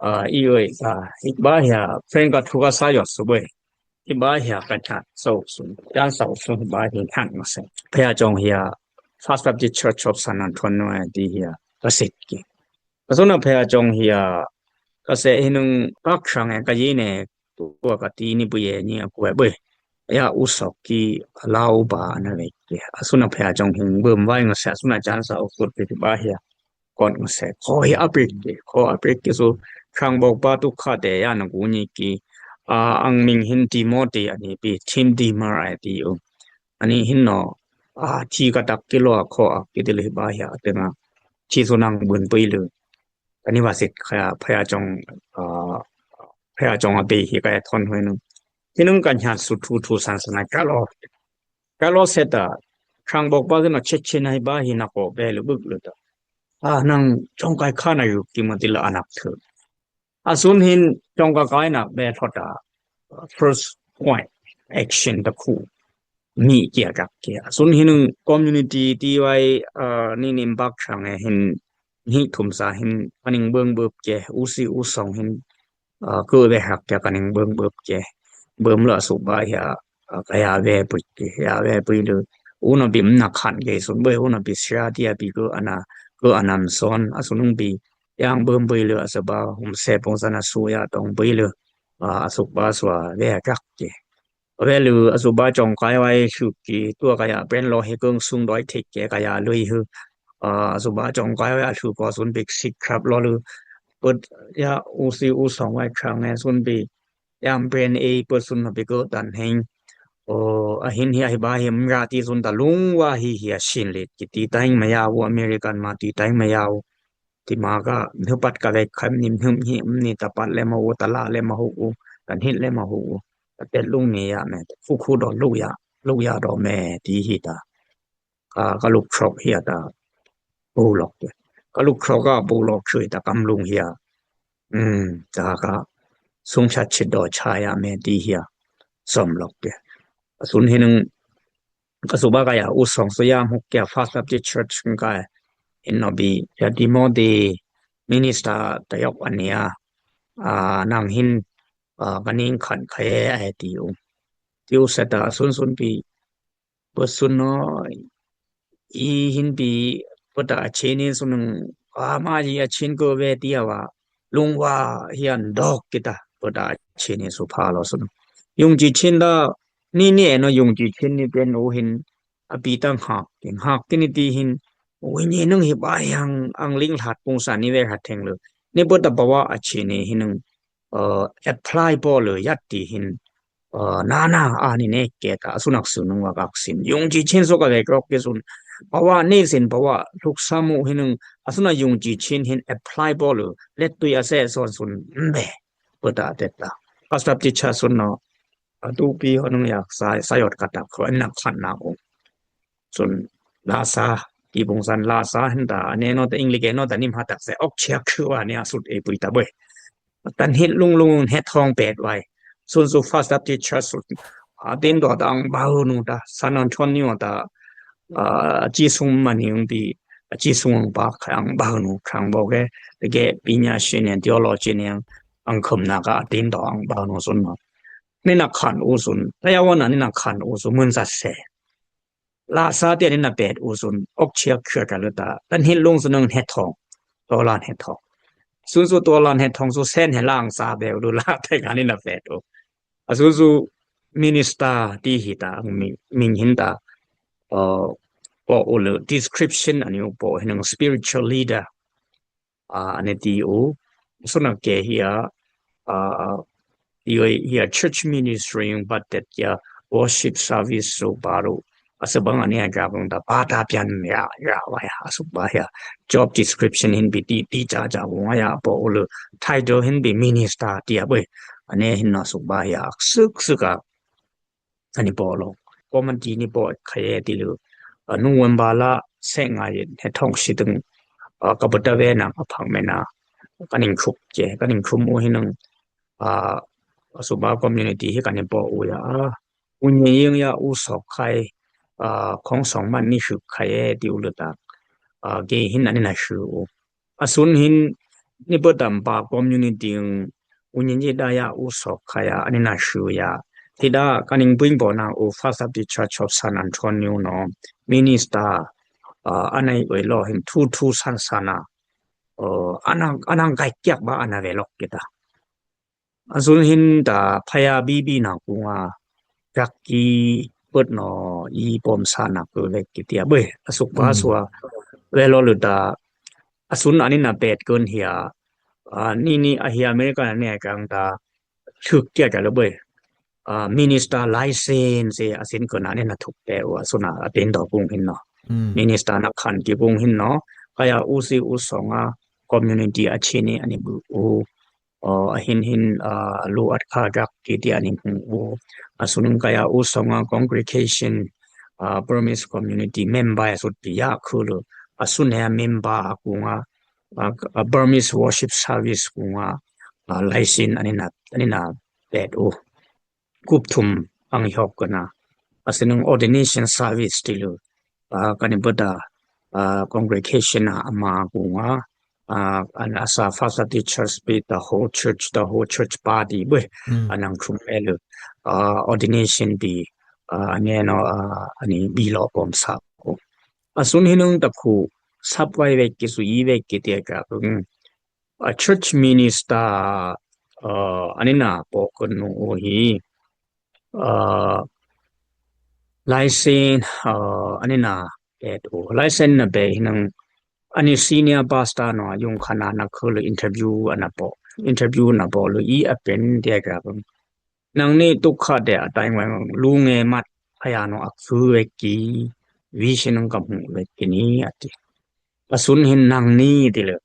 a, i oi, a, i ba hia, print ka thuk a sa yot su boi. I ba hia ka chat, so su, chance a u su, ba hia thang ma se. Phaya Chong hia, First Baptist Church of San Antonio, di hia, ka sit ki. Ka sun a Phaya Chong hia, ka se hinung kak sang e ka yi ne, tua ka ti ni bu ye ni a ku e bui. Ya u sok ki lau ba na le ki. A sun a Phaya Chong hing bum wai nga se, a sun a chance a u kut pi ba hia. Kon nga se, ko hi a prik ki, ko a prik ki su Khangbok ba tu kha te ya na gu ni ki. A, ang ming hin Timothy ani pi, Tim Dimmer ai ti u. Ani hin no, a, thi ka tak ki lo a ko a ki ti le ba hia te nga. Thi su nang bun pui lu. Ani wa sit kha Phaya Chong, a, Phaya Chong a be hi ka ya thon hoi nu. Hinung ka nya su thu thu san san ka lo. Ka lo se ta, Khangbok ba no che che nai ba hi na ko be lu buk lu ta. A, nang Chongkai kha na yu ki ma ti la anak thu. A sun hin Chongkai kai nak be thot a, first point, action ta khu. Mi kia kak kia. A sun hin community ti wai, a, ni nim bak sang e hin, ni thum sa hin, a ning bung bup kia, u si u song hin, a, ku be hak kia ka ning bung bup kia. Bum la su ba hia, a, ka ya be pui kia, ya be pui lu. U no bi mna khan kia sun bui, u no bi sia ti a bi ku ana, ku anam son, a sun nung bi, yang bum bui lu a sa ba, hum se pong sa na su ya tong bui lu. A, a su ba su a, be kak kia. Ve lu a su ba Chongkai wai su ki tua ka ya pen lo he kung sung doi thik ke ka ya lui hu. A, a su ba Chongkai wai a su ko sun bik sik krap lo lu. Put ya u si u song wai krang e sun bi. Yam pen e put sun bi ko tan heng. O, a hin hi a hi ba hi mra ti sun ta lung wa hi hi a sin lit ki ti ta heng ma ya u American ma ti ta heng ma ya u. Ti ma ka hnu pat ka vek kham nim hum hi um ni ta pat le ma u ta la le ma hu u. Tan hit le ma hu u. Ta tet lung ni ya me. Khu khu do lu ya. Lu ya do me ti hi ta. Ka, ka luk chok hi a ta. Bu lok te. Ka luk chok ka bu lok chui ta kam lung hi a. Um, ta ka sung cha chit do cha ya me ti hi a. Som lok te. Sun hi nung ka su ba ka ya u song su ya muk kia First Baptist Church ka in no bi ya Timothy minister ta yok an ya. A, nang hin, a, ka ning khan kha ye ai ti u. Ti u se ta sun sun bi Put sun no, i hin bi, put a chin ni sun nung, a ma ji a chin ko ve ti a wa, lung wa hian dok kita, put a chin ni su pha lo sun. Yung ji chin da, ni ni no yung ji chin ni pen u hin, a bi tang hak, ting hak ti ni ti hin, u ni nung hi ba yang, ang ling lhat pung sa ni ve lhat theng lo. Ni put a ba wa a chin ni hin nung, uh, apply po lo yat ti hin, uh, na na a ni ne ke ta sunak su nung wa kak sin. Yung ji chin su ka ve krok ke sun. Pawa ni sin pawa luk samu hin nung a suna yung ji chin hin apply po lo. Let tu ya se son sun mbe. Put a te ta. First Baptist Church sun no. A tu pi ho nung yak sa, sa yot ka tak ko na khan na ko. Sun la sa, ti bung san la sa hin ta, ane no ta English no ta nim ha tak se, ok chia khu ane a sut e pui ta boi. Tan hit lung lung het hong pet wai. Sun su First Baptist Church sun. A tin do ta ang bau nu ta, San Antonio ta, a, chi sung ma ni ung bi, a chi sung ang ba, ang bau nu, khang bo ke, ke pinya shin ne, theology ne, ang khum na ka, a tin do ang bau nu sun ma. Ni na khan u sun, ta ya wa na ni na khan u sun, mun sa se. La sa tia ni na pet u sun, ok chia khia ka lu ta, tan hin lung sun nang het thong, to lan het thong. Sun su to lan het thong su sen he lang sa be u lu la te ka ni na pet u. A sun su minister ti hi ta, mi, min hin ta, uh, po u lu description ani u po hin nang spiritual leader. A, ane ti u, suna ke hia, a, i oi hia church ministry yung bat tet kia worship service su baru. A su bang ane a gabung da ba ta pian ya, ya, wa ya, a su ba hia. Job description hin bi ti, ti cha cha wong ya, po u lu title hin bi minister ti a boi. Ane hin na su ba hia, suk suk a. Ani po lo. Committee ni po khaye ti lu. A, November la se nga ye he thong si tung. A, ka buta ve na ka phang me na. Ka ning khup je, ka ning khum u hi nung. A, a su ba community hi ka ni po u ya. A, U nyi ying ya u sok khai, a, khong song man ni shuk khai e ti u lu tak. A, ge hin ani na shu u. A sun hin ni bơ tam pa community ng u nyi nyi da ya u sok khai ya ani na shu ya. Ti da ka ning bring bo na u First Baptist Church of San Antonio no minister, a, anai oi lo hin thu thu san san a. O, anang, anang kai kiak ba ana ve lok kita. A sun hin ta phaya bi bi na ku nga gak ki put no i pom sa na ku ve ki tia bwe. A suk ba sua ve lo lu ta a sun ani na pet kun hia. A, ni ni a hia America na ne kang ta thuk kia ka lo bwe. A, minister license se a sin kun ani na thuk te u a sun a a tin do kung hin no. Minister na khan ki kung hin no. Kaya u si u song a community a chini ani bu u. O, a hin hin, a, lu at kha gak ki ti ani hmu u. A sunung kaya u song a congregation, a, Burmese community member a sut pi ya khu lu. A sun ya member a ku nga, a, a Burmese worship service ku nga, a, license ani na, ani na pet u. Kup thum ang hiok kana. A sunung ordination service ti lu. A, kani bada, a, congregation a ama ku nga, a, an asa First Baptist Church bi the whole church, the whole church party bwe. Anang thum e lu, a, ordination bi, a, nge no, a, ani bi lo pom sa ko. A sun hinung ta khu sap wai ve ki su i ve ki tia ka, mm. A church minister, a, ani na po kun nu u hi, a, license, a, ani na pet u. License na be hinang ani senior pastor no yung khana na khulu interview ana po. Interview na po lu i apen dia ka. Nang ni tu kha de atai ngwang lu nge mat aya no akhu ve ki. Vision ng ka mu ve ki ni ati. A sun hin nang ni ti le.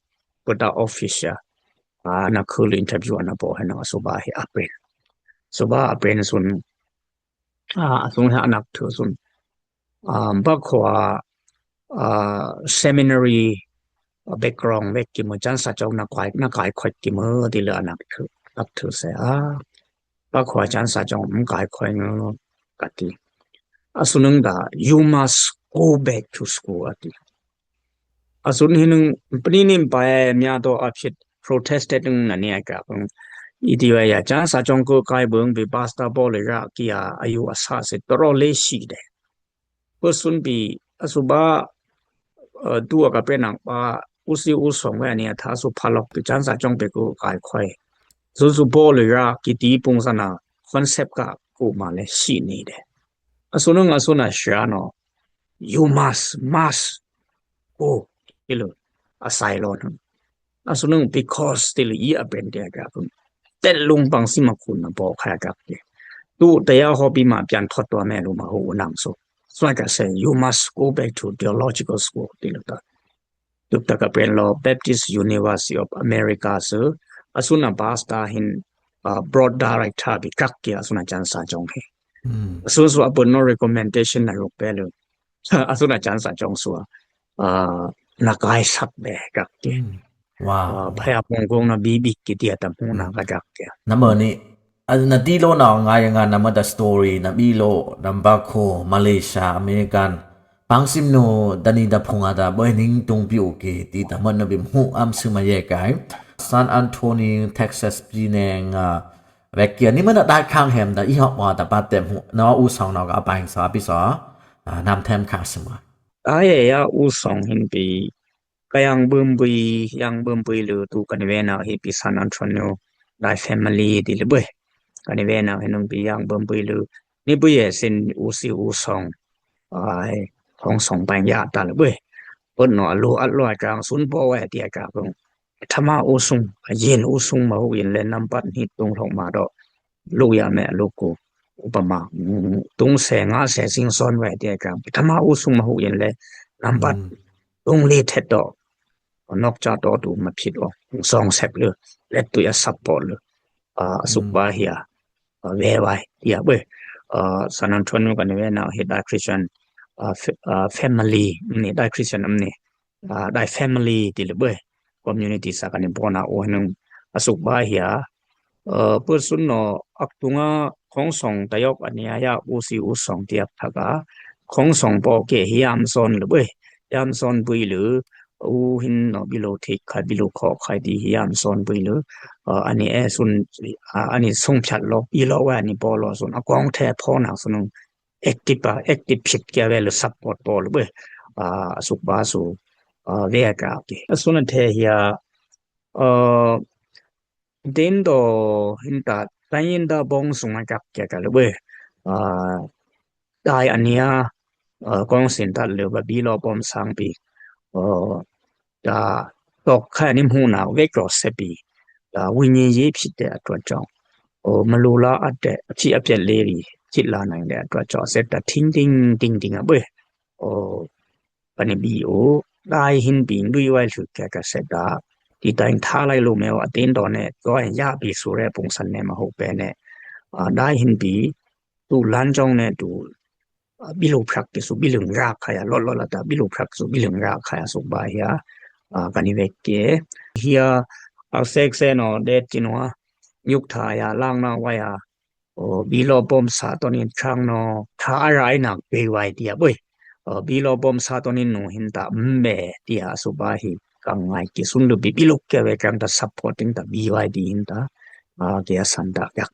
Kota office ya. A na khulu interview ana po hena suba hi apen. Suba apen sun. A, a sung ha anak thu sun. A, ba khua, a, seminary, a, background ve ki mu chan sa chong na kai, na kai khoi ki mu ti le anak thu, anak thu se a. Ba khua chan sa chong mu kai khoi ngu ka ti. A sunung da, "You must go back to school," a ti. A sun hinung pni nim pa e mya to a phit protested ng na ni a ka pung. Iti wa ya chan sa chong ko kai bung bi pastor bo le ra ki a ayu a sa se toro le shi de. Ko sun bi a su ba, eh, tu a ka pe nang pa u si u song we ni a tha su pha lok bi chan sa chong pe ko kai khoi. Su su bo le ra ki ti pung sa na concept ka ko ma le shi ni de. A sunung a suna shia no. "You must, must go," ti lu. A sai lo nung. A sunung because ti lu i apen dia ka kun. Tet lung pang si ma kun na bo kha ka ke. Tu te ya ho bi ma pian thot to me lu ma hu nang so. So like I say, "You must go back to theological school," ti lu ta. Tuk ta ka pen lo Baptist University of America su. A suna pastor hin, uh, board director bi kak ki a suna chan sa chong he. A sun su a pun no recommendation na ruk pe lu. A suna chan sa chong su a, uh, na kai sak be kak ki. Wow. Uh, phaya pung kung na bi bi ki ti a tam hu na ka kak ki. Number ni, a na ti lo na ngai nga number da story na bi lo number ko Malaysia American. Pangsim nu dani da phunga da boi ning tung piu ki ti da man na bim hu am sima ye kai. San Antonio, Texas pi neng, a, vek kia ni mana dai khang hem da i hok wa da ba tem hu. Na u song na ka bang sa pi sa. A, nam them khang sima. A ye ya u song hin pi. Ka yang bum bui, yang bum bui lu tu kan ve na hi pi San Antonio. Dai family ti le boi. Kan ve na hi nung pi yang bum bui lu. Ni bui ye sin u si u song. Ai, hong song bang ya ta le bwe. Pun no a lu at lo a kang sun po we ti a kang. Thama u sung, a yin u sung ma hu yin le nampat ni tung long ma do. Lu ya me lu ku. Upama, mm, tung se nga se sing son we ti a kang. Thama u sung ma hu yin le nampat tung li thet do. Nok cha do tu ma phit o. Song sep le. Let tu ya support le. A, a suk ba hia. A, ve vai, hia bwe. A, San Antonio kan ve na hi dai Christian, a, fa-, a, family, ni dai Christian am ni. A, dai family ti le bwe. Community sa kan ni bona o nung a suk ba hia. A, person no ak tunga Khong song ta yok a nia ya u si u song tiak thak a. Khong song po ke hiam son le bwe. Hiam son bui le u hin no bilo thik khai bilo kho khai di hiam son bui le. Ani e sun ani song phat lo i lo wa ni po lo sun a kong the pho nak sun active a active phit ke ve le support po le bwe. Suk ba su ve ka ke sun the hia. Din do hin ta ta yin da bong sung a kak kia ka le bwe. Dai a nia kong sin tat le ba bi lo bom sang pi. Ta tok kha ni mu na ve kro se pi. Ta wi ni yi phi te a tua chong. Ma lu la a te a chi a pye le ri chi la nang le a tua chong se ta ting ting ting ting a bwe. Pani bi u dai hin bi lui wai lhuk ke ka se da. Ti ta in tha lai lu meu a tin do ne ko ya bi su re pung san ne ma ho pe ne. Dai hin bi tu lan jong ne tu bi lu phrak ke su bi lung ra kha ya lo lo la ta bi lu phrak su bi lung ra kha ya su ba hia. Kani ve ke hia a sek se no de chin wa yuk tha ya lang na wa ya. Bi lo bom sa to nin chang no tha a rai nak pe wai tia boi. Bi lo bom sa to nin nu hin ta mbe tia su ba hi kang ngai ki sun lu bi bi luk ke ve kang ta supporting ta bi wai di hin ta. Ke a san ta yak.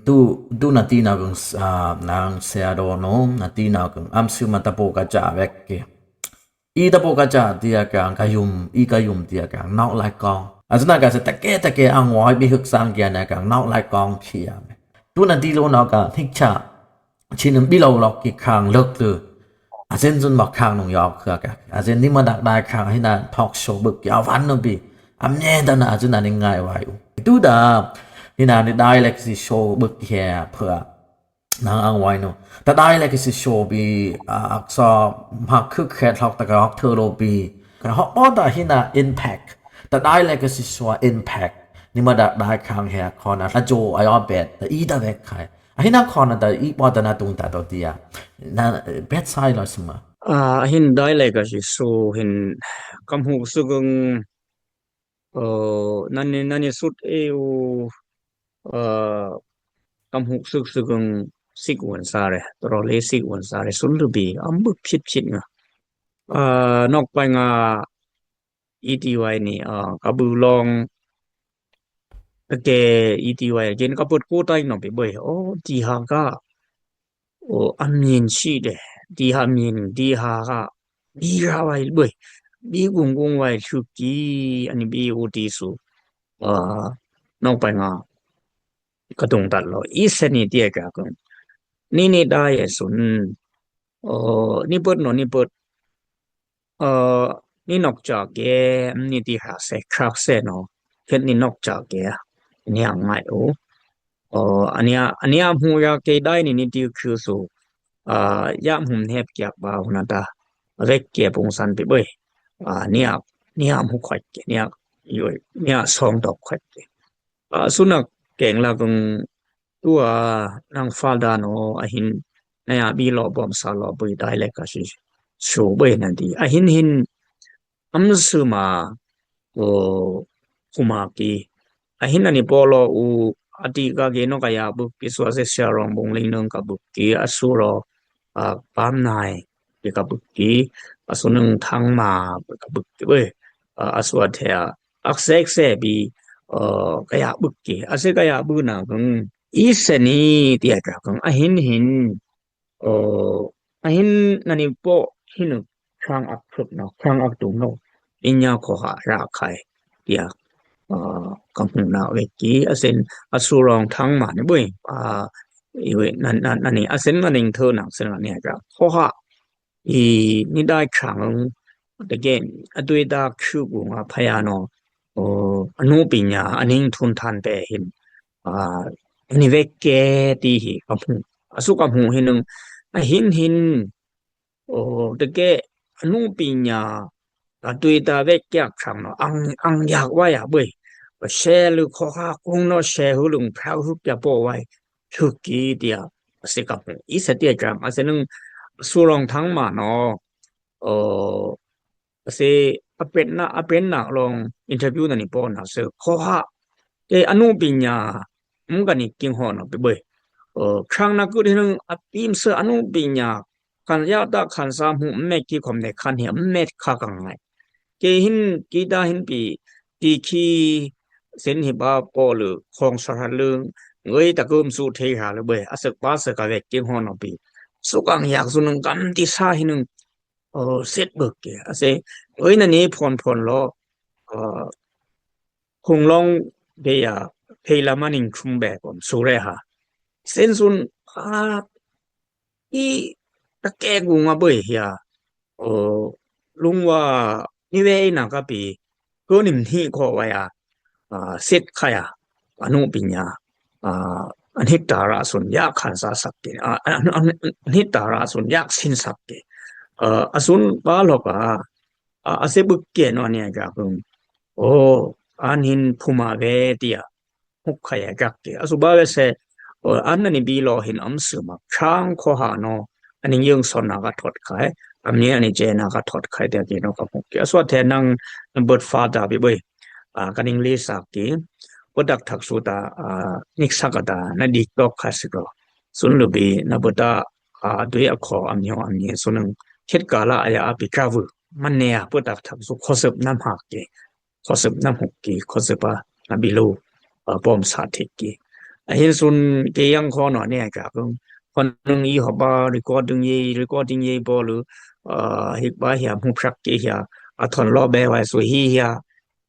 Tu tu na ti na kang nang se a do no na ti na kang am su ma ta po ka cha vek ke. I ta po ka cha tia kang ka yum i ka yum tia kang nok lai kong. A zna ka se ta ke ta ke ang wai bi huk sang kia na kang nok lai kong phia. Tu na ti lo na ka hik cha. Chin bi lo lok ki khang lok lu. A zin zun bak khang nung yok khua ka. A zin ni ma dak dai khang hina talk show buk ki a van no bi. Am ne da na a zin na ni ngai wai u. Tu da hina ni dai lek si show buk ki he phua. Nang ang wai no. Ta dai lek si show bi a aksa ma khuk khet hok ta ka hok thơ lo bi. Ka hok po ta hina impact. Ta dai lek si show impact. Ni ma dak dai khang he khon a jo a yo bet ta i da vek khai. A hina khon ta i po ta na tung ta to tia. Na bet sai lo sima. A hin dai lek si show hin kam hu su gung. Nani nani sut e u kam hu su su gung sik wan sa re. Tro le sik wan sa re sun lu bi am buk phit phit nga. Nok pai nga iti wai ni ka bu long ke iti wai gen ka put ku tai no bi boi o ti ha ka. O amin si de di ha min di ha ka bi ra wai boi bi gung gung wai su ki ani bi u ti su. Nok pai nga ka tung tat lo i se ni tia ka kung ni ni dai sun. Ni put no ni put. Ni nok cha ke ni ti ha se khak se no. Ket ni nok cha ke ni ang ngai u. Ania ania mu ya ke dai ni ni ti khu su. Ya mu hep kiak ba hu na ta. Vek ke pung san pi boi. Nia nia mu khwat ke nia yoi nia song dok khwat ke. Sunak keng la kung tua nang fal dan o a hin na ya bi lo bom sa lo bui dai lek ka si su bui na di a hin hin am su ma o kuma ki a hin ani po lo u a ti ka ge no ka ya buk ki su a se sia rong bung ling nung ka buk ki a su ro a pam nai ki ka buk ki a su nung thang ma ka buk ki bui a su a the a ak sek se bi ka ya buk ki a se ka ya bu na kung i se ni ti a ka kung a hin hin a hin nani po hin u khang ak thut no khang ak tung no inya kho ha ra khai tia ka hmu na ve ki a sen a su rong thang ma ni bui a i ve nan nan nani a sen nani thơ nang sen nani ka kho ha. I ni dai khang te gen a tui da khu gu nga phaya no a nu pinya a ning thun than pe hin a ni ve ke ti hi ka hmu a su ka hmu hin nung a hin hin o te ke a nu pinya a tui da ve kyak khang no ang ang yak wa ya bui ba she lu kho ha kung no she hu lung phra hu kya po wai thu ki tia a se ka hmu i se tia kang a se nung su rong thang ma no. Ase apen na apen na long interview na ni po na se kho ha ke anu pinya mung ka ni king ho no pe boi Ɔ, khang na kut hin a tim se anu binya. Khan ya da khan sa mu mek ki khom ne khan hi mek kha kang ngai. Ke hin ki da hin pi ti ki sin hi ba po lu khong sa ha lu. Ngoi ta kum su thei ha lu bwe. A sek ba sek ka vek ki hon pi. Su kang yak su nung kam ti sa hin nung. Ɔ, set buk ke. A se, oi na ni phon phon lo. Ɔ, khung long de ya, phei la ma ning khum be kon, su re ha. Sen sun, a, i, ta ke gu nga bwe ya. Ɔ, lung wa, ni we na ka pi, ko nim ni ko wa ya, a, set kha ya, anu pinya, a, an hit ta ra sun ya khan sa sak ke, a, an, an, an hit ta ra sun ya sin sak ke. A, a sun ba lo ka, a, a se buk ke no ne ga kung. O, an hin phuma ve tia. Huk kha ya gak ke. A su ba ve se, o, an na ni bi lo hin am su ma. Khang kho ha no. An ning yung son na ka thot khai. Am ni an ni je na ka thot khai tia ki no ka huk ke. A su a the nang birth father bi boi. A, ka ning li sak ki. Ko dak thak su ta, a, nik sak ka ta, na dik tok kha sik lo. Sun lu bi, na bu ta, a, dui a kho am ni ho am ni. Sun nang khit ka la a ya a bi ka vu. Man ne a, bu dak thak su kho sep nam hak ke. Khosep nam huk ki, khosep a, na bi lo, a, pom sa thik ki. A hin sun ke yang kho no ne ka kung. Kon nung i ho ba recording ye, recording ye bo lu, a, hik ba hia, mu phrak ke hia, a thon lo be wai su hi hia,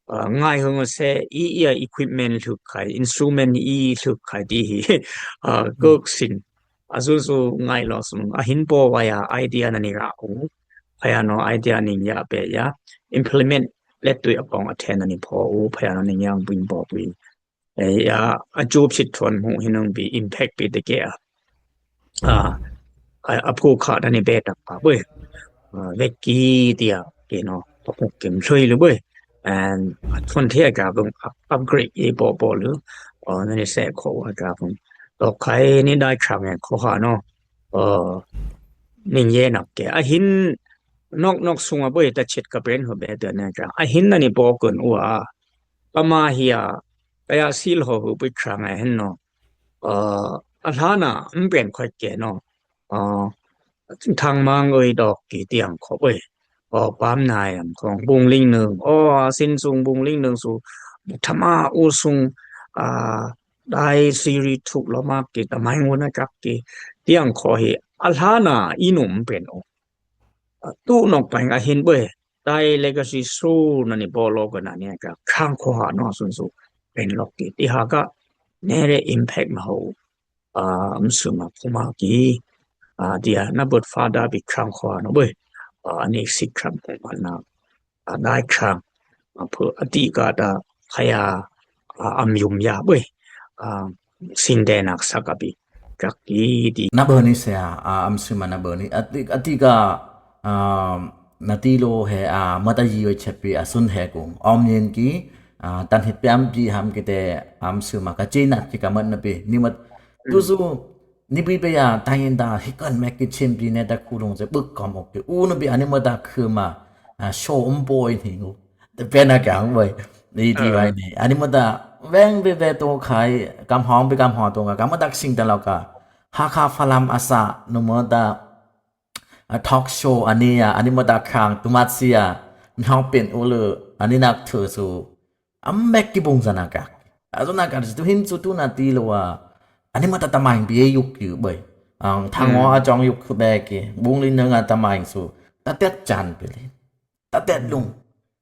a, ngai hung se, i, i a equipment lhuk khai, instrument i lhuk khai ti hi, a, kuk sin. A su su ngai lo sun, a hin po wa ya idea na ni ra u. Phaya no idea ning ya pe ya. Implement let tui a kong a then na ni po u, phaya no ning yang bing po bing. E ya, a chup sit thon mu hin nung bi impact bi te ke a. A, a, a phu kha da ni be tak pa bwe. A, vek ki tia, ke no, pa phu kim shui lu bwe. And a thon the ka bung up-, upgrade ye po po lu. O, na ni se kho wa ka bung. Tok khai ni dai khang e kho ha no. Ɔ, ning ye nak ke. A hin nok nok sung a boi ta chet ka pen ho be te ne ka. A hin na ni bo kun u a. Pa ma hi a. Ka ya sil ho hu bui khang a hin no. Ɔ, a hla na, m pen khoi ke no. Ɔ, thang mang oi dok ki tiang kho boi. Ɔ, pam nai am khong bung ling nung. Ɔ, a sin sung bung ling nung su. Thama u sung. A, dai siri thuk lo mak ki, ta mai ngun a kak ki. Tiang kho hi, a hla na i num pen o. A, tu nok pai nga hin bwe, dai legacy su na ni bo lo ka na ni ka, khang kho ha no sun su, pen lok ki. Ti ha ka, ne re impact ma ho. A, m su ma phu ma ki. A, dia na bot father bi khang kho ha no bwe. A, ni sik khang kho ha na. A, dai khang, a, phu, a ti ka ta, khaya, a, am yum ya bwe. A, sin de nak sa ka bi. Kak ki ti. Na bani se a, a, am sima na bani. A ti, a ti ka, a, na ti lo he, a, mata yi we chet pi, a, sun he kung. Om yin ki, a, tan hit pi am pi ham ki te, am sima ka chi nak ki ka mat na pi. Ni mat, tu su, ni pi pe ya, ta yin ta, hi kan mek ki chim pi ne ta khu long se, buk kom ok ki. U na pi, a ni mata khu ma, a, show um boy ni ngu. Te pen a kang bwe. Ni ti wai ni. A ni mata, weng pe pe to khai, kam hong pe kam hong to nga, kam mata sing ta lo ka. Ha kha falam asa, nu mata, a talk show, a ni ya, a ni mata khang, tu mat si ya, nhok pen u lu, a ni nak thu su. Am mek ki bung zana ka. A zana ka, tu hin su tu na ti lo wa. A ni mata ta maing pi yuk yu bwe. Ang thang wa a jong yuk khu be ki. Bung li nung a ta maing su. Ta tet jan pi li. Ta tet lung.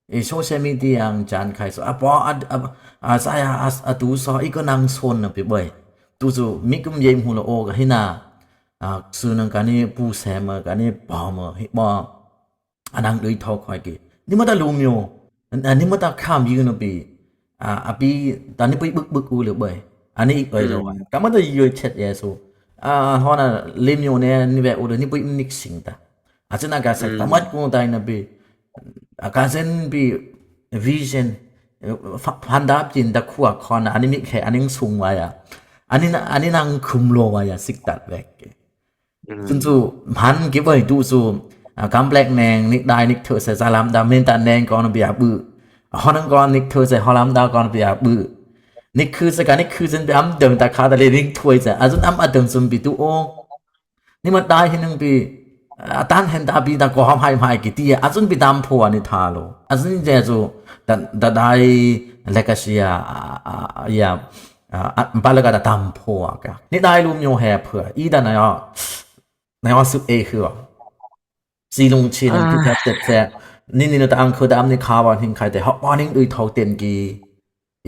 E social media ang jan khai su. A po a, a, a sa ya a, a tu so i ko nang son na pi bwe. Tu su mi kum ye mu lo o ka hina. A su nang ka ni pu se ma ka ni pa ma hi ma. A nang dui thok khoi ki. Ni mata lum yo. A ni mata kham yu no pi. A, a pi, ta ni pi buk buk u le bwe. A ni ik oi lo. Ka mata yu chet ye su. A, hona lim yo ne ni we u le ni pi nik sing ta. A chen a ka sa ta mat ku ta na pi. A ka sen pi vision. Fa, phanda pin ta khua khon, a ni mik he, a ni sung wa ya. A ni na, a ni nang khum lo wa ya, sik tat wek ke. Sun su, man ki boi tu su, a, kam black neng, nik dai, nik thu se, sa lam da, min ta neng kon bia bu. Ho nang kon, nik thu se, ho lam da kon bia bu. Nik khư saka nik khư sen bi am deng ta kha ta le ning thuai sa. Azun am a deng sun bi tu o. Ni ma dai hin nung bi, a tan hen ta bi ta ko ham hai mai ki ti. Azun bi dam pho ni tha lo. Azun je zu da, da dai legacy a, a, a, ya, a, a, ba le ka da dam pho a ka. Ni dai lu myo he pho. I da na ya, na ya su e hua. Si lung chin ang tu tap tap tap. Ni ni no ta ang khu da am ni kha wan hin khai te. Hok wan ning dui thau ten ki.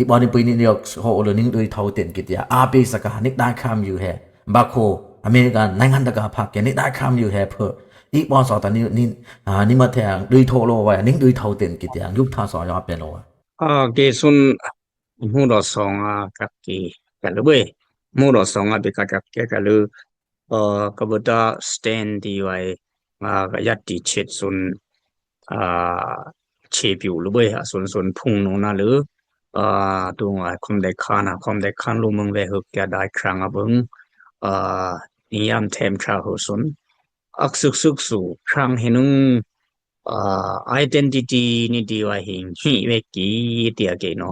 I wan ni pui ni ni yok ho lo ning dui thau ten ki tia. A pe sa ka nik dai kham yu he. Ba ko America nai ngan da ka phak ke nik dai kham yu he pho. I wan so ta ni ni, a, ni ma the ang dui thau lo wa ning dui thau ten ki tia. Yup tha so ya pe lo wa. A ke sun mu do song a kak ki ka lu bwe. Mu do song a bi ka kak ke ka lu. Aa, ka bata stand ti wai, aa, ka yat ti chet sun, aa, che piu lu bwe, a sun sun phung nu na lu, aa, tu ngai khom de khan a, khom de khan lu mung ve huk kia dai khrang a bung, aa, ni yam them cha hu sun. Ak suk suk su, khrang hinung, aa, identity ni ti wai hing hi ve ki tia ke no,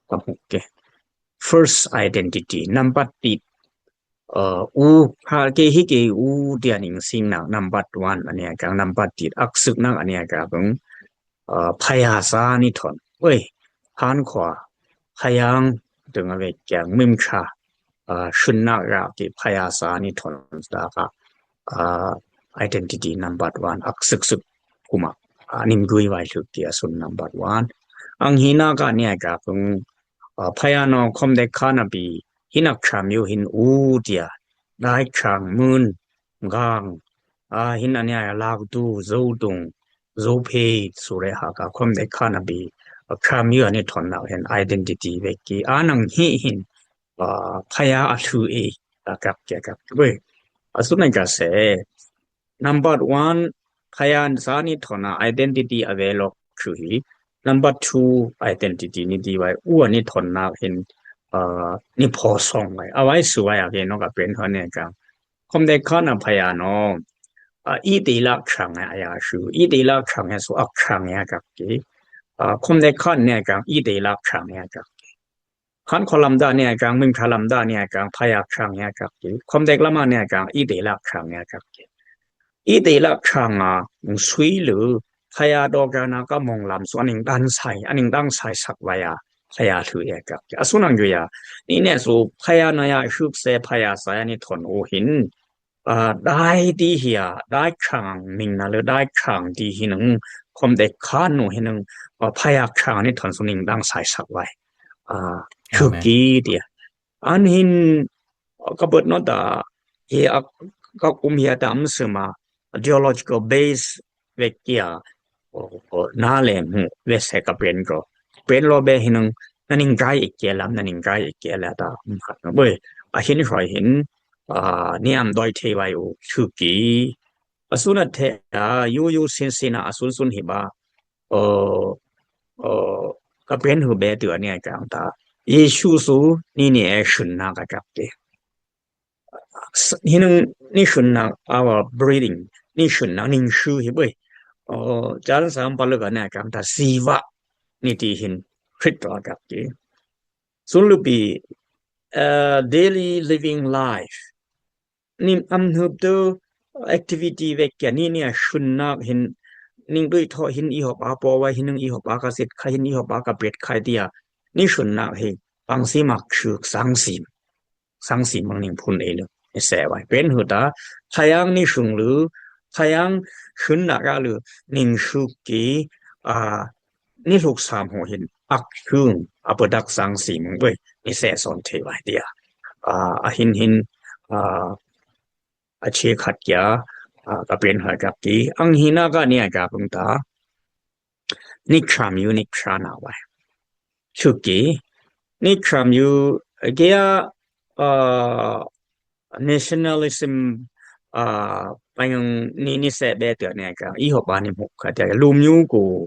ka huk ke. First identity, number ti, aa, u, ha, ke hi ke u tia ning sing na, number one, ania kang number ti, ak suk na, ania kang, aa, phaya sa ni thon. Oi, han khwa, phayang, tung a ve kyang, mim cha, aa, shun na ra ke phaya sa ni thon sa ka, aa, identity number one, ak suk suk, kuma, aa, nim gui wai lhuk ke a sun number one. Ang hi na ka nia kang, aa, phaya no khom de khan a bi, hin ak cham yu hin u tia, dai chang mun, gang, aa, hin ania lak tu, zo tung, zo phe, su re ha ka khom de khan a bi, aa, cham yu ani thon na hen identity ve ki, a nang hi hin, aa, phaya a thu e, a kak ke kak. Bwe, a sun nang ka se, number one, phaya sa ni thon a identity a ve lok chu hi. Number two, identity ni ti wai, u ani thon na hin, aa, ni pho song wai. A wai su wai a ke no ka pen hon ne ka. Khom de khan a phaya no, aa, i te lak chang a ya shu. I te lak chang a su ak chang a kak ke. Aa, khom de khan ne ka, i te lak chang a kak ke. Khan kho lam da nia kang, mim cha lam da nia kang, phaya chang nia kang ki. Khom dek lama nia kang, i de lak chang nia kang ki. I de lak chang a, sui lu, phaya do ka na ka mong lam su aning dan sai, aning dan sai sak waya, phaya lu ya kang ki. A su nang yu ya. Ni ne su, phaya na ya, shuk se, phaya sa ya ni thon u hin. Aa, dai ti hia, dai chang ning na le dai chang ti hi nung, khom dek khan nu hi nung, aa, phaya chang ni thon su ning dan sai sak wai. Aa, chu ki ti. An hin, aa, ka bot no ta, hi a, ka kum hia ta am sema, theological base ve kia, o, o, na le mu, ve se ka pen ko. Pen lo be hi nung, na ning gai ik kia lam, na ning gai ik kia la ta, um, khat no boi. A hin roi hin, aa, ni am doi thei wai u, chu ki. A sun a the, a, yu yu sin sin a, a sun sun hi ba. O, o, ka pen hu be tu a ni a kang ta. Yesu su, ni ni e shun na ka kap ke. S-, hi nung ni shun na, our breathing, ni shun na, ning shu hi boi. O, jan sam pa lu ka ni a kang ta, siva, ni ti hin, Khrit la kap ke. Sun lu pi, aa, daily living life. Ni am hup tu activity ve kia ni ni a shun nak hin ning dui tho hin i hop a po wai hin nung i hop a ka sit khai hin i hop a ka pet khai tia. Ni shun nak hi pang si mak shuk sang sim. Sang sim mang ning phun e lu. Ni se wai. Pen hu ta, thayang ni shung lu, thayang shun nak a lu, ning shuk ki, a, ni luk sam ho hin ak hung a pu dak sang si mung boi ni se son thei wai tia. A, a hin hin, a, a che khat kia, a, ka pen ha kap ki. Ang hi na ka ni a ka pung ta. Ni cham yu ni cha na wai. Chu ki, ni cham yu, kia, a, nationalism, a, pang ni, ni se be tia ni ka, i hop a ni muk ka tia, lu myu ku,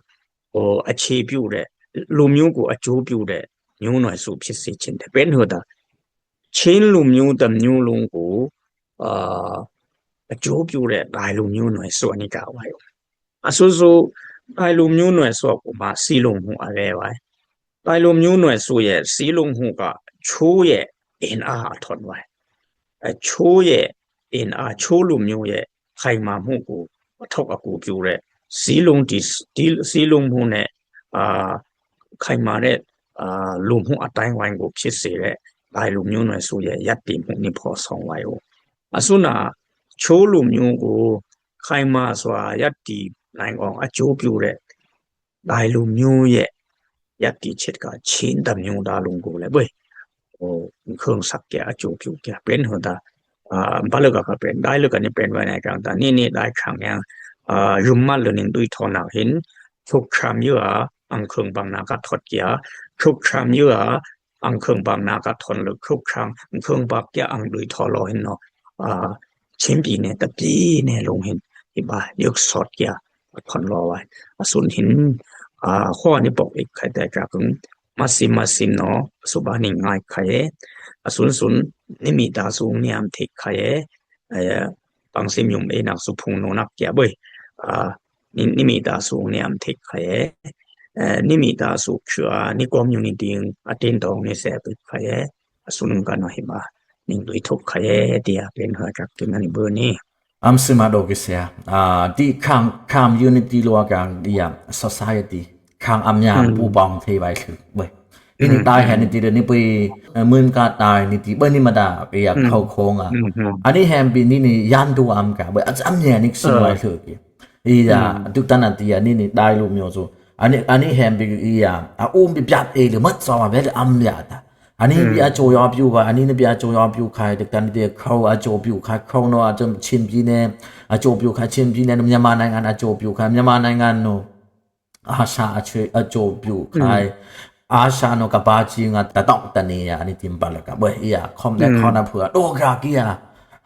o, a che pyu de, lu myu ku a chu pyu de, myu noi su phit si chin de, pen hu ta. Chin lu myu tam myu lung ku, a, a chu pyu de, dai lu myu noi su ni ka wai. A su su, dai lu myu noi su ku ma si lung hu a ve wai. Dai lu myu noi su ye, si lung hu ka, ချိုးရဲ့အင်အားအထွန်ဝဲ အချိုးရဲ့အင်အား ချိုးလူမျိုးရဲ့ခိုင်မာမှုကို အထောက်အကူပြုတဲ့ စည်းလုံးတည် တည် စည်းလုံးမှုနဲ့ အာ ခိုင်မာတဲ့ အာ လူမှုအသိုင်းအဝိုင်းကို ဖြစ်စေတဲ့ ဒိုင်လူမျိုးနွယ်စုရဲ့ ရပ်တည်မှု နှစ်ဖော့ဆောင်ဝါရော။ အစွန်းနာ ချိုးလူမျိုးကို ခိုင်မာစွာ ရပ်တည်နိုင်အောင် အကျိုးပြုတဲ့ ဒိုင်လူမျိုးရဲ့ ရပ်တည်ချက်က ချင်းတစ်မျိုးသားလုံးကိုလည်း ဘယ် ဟို ခုံစက်ကအကျိုးပြုက ပင်ဟိုဒါ အာ ဘာလို့ကကပင် ဒိုင်လို့ကနိပင်ဝဲနိုင်ကံတာ နေနေဒိုင်ခံရန် အာ ယုံမှတ်လို့နေတွေ့ထော်နောက်ဟင် ချုပ်ချမ်းရ အင်ခုံဘင်နာကထော်က ချုပ်ချမ်းရ အင်ခုံဘင်နာကထော်လို့ ချုပ်ချမ်း အင်ခုံဘင်က အင်တွေ့ထော်လို့ဟင်နော် အာ ချင်းပြည်နယ်တစ်ပြည်နယ်လုံးဟင် ဒီပါ ရုပ်စော့က အထွန်လောဝဲ အစွန်းဟင် အာ ဟောနေပေါ့ အိတ်ခိုင်တဲ့ကကုံ မစင်မစင်နော် အစွန်းပါနေငိုင်ခိုင်ရဲ့ အစွန်းစွန်း နိမိတ်တာစုံနေမ်ထိတ်ခိုင်ရဲ့ အဲ ပင်စင်ယုံအေးနောက်စုဖုံနိုးနောက်ကြဘွေ အာ နိမိတ်တာစုံနေမ်ထိတ်ခိုင်ရဲ့ အဲ နိမိတ်တာစုချွာ နိ community အတင်းတော်နေဆက်ပိတ်ခိုင်ရဲ့ အစွန်းကနော်ဟိပါ နင်တို့ထုတ်ခါရဲ့ တရားပင်ဟောကြကိနနိဘနီ အမ်စမဒိုကစယ အာ ဒီ ခမ် community လောကဒီယ society ခမ်အမ်ညာ ပူပေါင်းထေဝိုင်သူ ဘွေ အင်း တၢ်ဟဲနေတီးဒီး နိပွေ မွင်ကတၢ်နေတီး ဘွေ နိမတၢ် ပေယ ခောက်ခုံး အာ အန့ၣ်ဟဲပီၤ နိန့ၣ် ယၢၼ်တူဢမ်က ဘွေ အမ်ညာ နိစင်ဝိုင်သူက့ အီယ ဒုၣ်တၢ်နၢ်တီးယ နိန့ၣ် ဒိုင်လူမျိုးစု အန့ၣ် အန့ၣ်ဟဲပီၤ အီယ အအိၣ်ပီၤ ပြတ်အေးလၢ မၢတ်စီၤဝဲလၢ အမ်ယတၢ် အန့ၣ်ပီၤ အကျိုးယွၤပြုဝဲ အန့ၣ်ပီၤ အကျိုးယွၤပြုခါ ဒုၣ်တၢ်နၢ်တီး ခီၣ်အကျိုးပြုခါ ခီၣ်နီၢ် အကျိုး ချင်းပြည်နယ် အကျိုးပြုခါ ချင်းပြည်နယ် မြန်မာနိုင်ငံ အကျိုးပြုခါ မြန်မာနိုင်ငံ နော် အာရှ အကျိုး အကျိုးပြုခါ အာရှ နော် ကမ္ဘာကြီး ငါ တတောင့်တနေရ အန့ၣ် တင်ပါလက ဘွေ အီယ ခီၣ်ဒဲး ခီၣ်နၢ်ဖုအ ဒိၣ်ဂၤက့ယ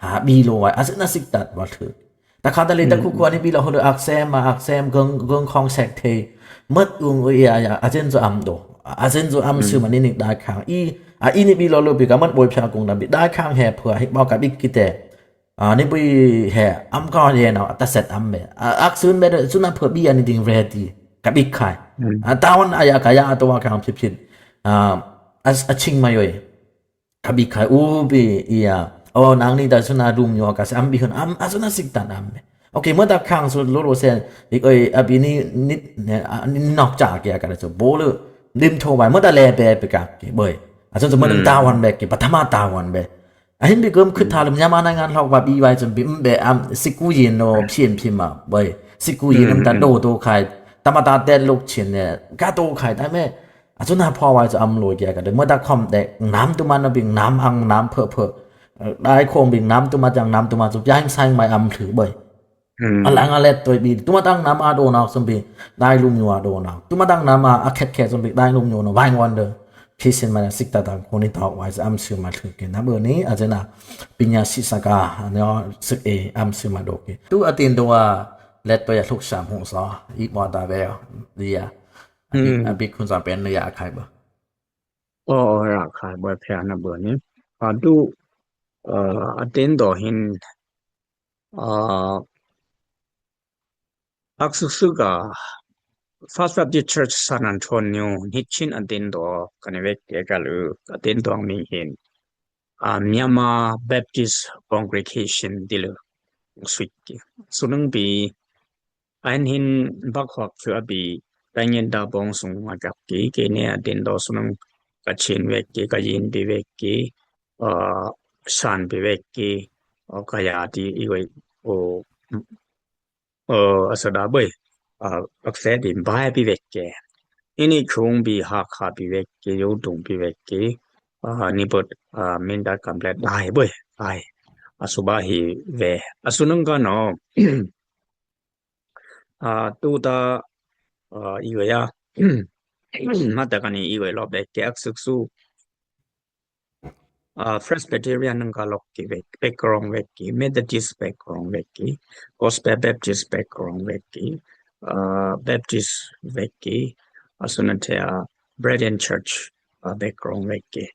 ဟး ဘီလိဝဲ အစနစံးတၢ်ဝဲလၢ တခါတလေ တခူခူ အန့ၣ် ဘီလီၤ ဟိုဒီး အက်စဲမ် မၤ အက်စဲမ် ဂုင် ဂုင် ခေါင်းဆက်ထေး မၢတ်အူ အီယ အစ့ၣ်စိၤအမ်ဒိၣ် အစ့ၣ်စိၤအမ်စုမ အန့ၣ်န့ၣ် ဒိုင်ခါ အီ အအံၤန့ၣ် ဘီလီၤလိာ်ပံၤက မၢတ်ဘိဖျါကုံတၢ်ဘံၣ် ဒိုင်ခါဟဲဖုအ ဟ့ၣ်ဘီကဘံၣ်ကတဲ အန့ၣ် ဘီဟဲ အမ်ကီၢ်ယဲနီၤ အတၢ်စဲးအမ်ဘဲ အ အက်စဲမ် ဘဲ စူနၢ်ဖုဘံၣ် အန့ၣ် ဒိၣ် ready ကဘံၣ်ခါ အတၢ်ဝဲ အယကယၤ အတဝီခံ ဖြစ်ဖြစ် အ အ အချင်းမယွဲ ကဘံၣ်ခါ အူဘံၣ် အီယ အိၣ် နင်န့ၣ် တၢ်စူနၢ်လူမျိုးကစဲး အမ်ဘံၣ်ဟို အမ် အစူနၢ်စံးတၢ်အမ်ဘဲ OK မ့ၢ်တၢ်ခါ စူလိလိစဲး အီ အဘံၣ်န့ၣ် နီၢ်ကၠၢက့ၤ ကလဲၤစၢဘိလၢ ဒိၣ်ထီၣ်ဝဲ မ့ၢ်တၢ်လဲၤဘဲပကက့ၤ ဘၣ် အစူနၢ်စူနၢ်တၢ်ဝၢၼ်ဘဲက့ၤ ပထမတၢ်ဝၢၼ်ဘဲ အဟိၣ်ဘံၣ်ကမ့ၢ်ခုၣ်ထါလၢ မြန်မာနိုင်ငံ လှီၣ်ဝဲဘံၣ်ဝဲ စူဘံၣ် ဘဲ အမ် စစ်ကူရင် နော် ဖြစ်ဖြစ်မှာ ဘၣ် စစ်ကူရင် မ့ၢ်တၢ်ဒိၣ်ဒိၣ်ခါ တမတၢ်တဲလိာ်ချင်းန့ၣ် ကတိၢ်ခါ တၢ်မ့ၢ် အစူနၢ်ဖီဝဲ စူအမ်လိာ်က့ၤကဒီး မ့ၢ်တၢ်ခီၣ်ဒဲး နမ်တူမၤနီဘံၣ် နမ်အင် နမ်ဖၢဖၢ ဒိုင်ခိၣ်ဘံၣ် နမ်တူမၤ ကၠၢင် နမ်တူမၤ စူ ပြိုင်ဆိုင် မၤ အမ်ချုဘၣ် အလၢ်ငါလဲၣ်တွဲဘံၣ် တူမတၢ်နမ်အဒိၣ်နီၤ စူဘံၣ် ဒိုင်လူမျိုးအဒိၣ်နီၤ တူမတၢ်နမ်အခက်ခဲ စူဘံၣ် ဒိုင်လူမျိုးနီၤ ဝိုင်းဝန်းဒီး ဖြစ်စင်မး စစ်တပ်တၢ် ခိၣ်နံၣ်ထီၣ်ဝဲ စူအမ်စုမၤချုက့ၤ နဘၣ်န့ၣ် အစနၢ် ပညာရှိစကား နော် စစ်အေး အမ်စုမၤဒိၣ်က့ၤ တူအတ့ၢ်ဒိၣ် လက်တွဲလှုပ်ရှားမှုစီ အံၤဘၣ်တၢ်ဝဲ ဒီးယၤ အဘံၣ် အဘံၣ်ခွန်စံးပင် နယၤအခါဘၣ် အိၣ် ရခါဘၣ်ဖဲနဘၣ်န့ၣ် အဒူၣ် အတ့ၢ်ဒိၣ်ဟိၣ် အ အစုစုက First Baptist Church San Antonio နှစ်ချင်းအသင်းတော် ကနဝဲကဲကလု အသင်းတော်မင်းဟိၣ် အာ Myanmar Baptist Congregation ဒီးလၢ ဆွိကီ စုနုင်ပီ အဟိၣ် ဘၣ်ခွါကၠူအဘံၣ် တိုင်းရင်းသားပေါင်းစုံ အကပ်ကီ ကဲန့ၣ် အသင်းတော်စုနုင် ကချင်ဝဲကီ ကရင်ပီဝဲကီ အာ ရှမ်းပီဝဲကီ အကယားတီ အီဝဲ အိၣ် အစဒၢဘၣ် အ အကသဲဒ် ဘၣ်ပီဝဲကီ အံၤန့ၣ် ခူၣ်ဘံၣ် ဟါခါပီဝဲကီ ယိၤဒိၣ်ပီဝဲကီ အ န့ၣ်ပၣ် အ မ့ၢ်တၢ်ကၢ်ဘျဲးဒၣ်ဘၣ် ဒၣ် အစူဘၣ်ဟံးဝဲ အစူနုင်ကနီၤ အ တူၢ်တၢ် အ အံၤဝဲယၤ မၤတၢ်ကန့ၣ် အံၤဝဲလီၤဘဲကဲ အစုစု အ Presbyterian နုင်ကလီၤက့ၤဝဲ background ဝဲက့ၤ Methodist background ဝဲက့ၤ Gospel Baptist background ဝဲက့ၤ အ Baptist ဝဲက့ၤ အစူနထဲ Brethren Church အ background ဝဲက့ၤ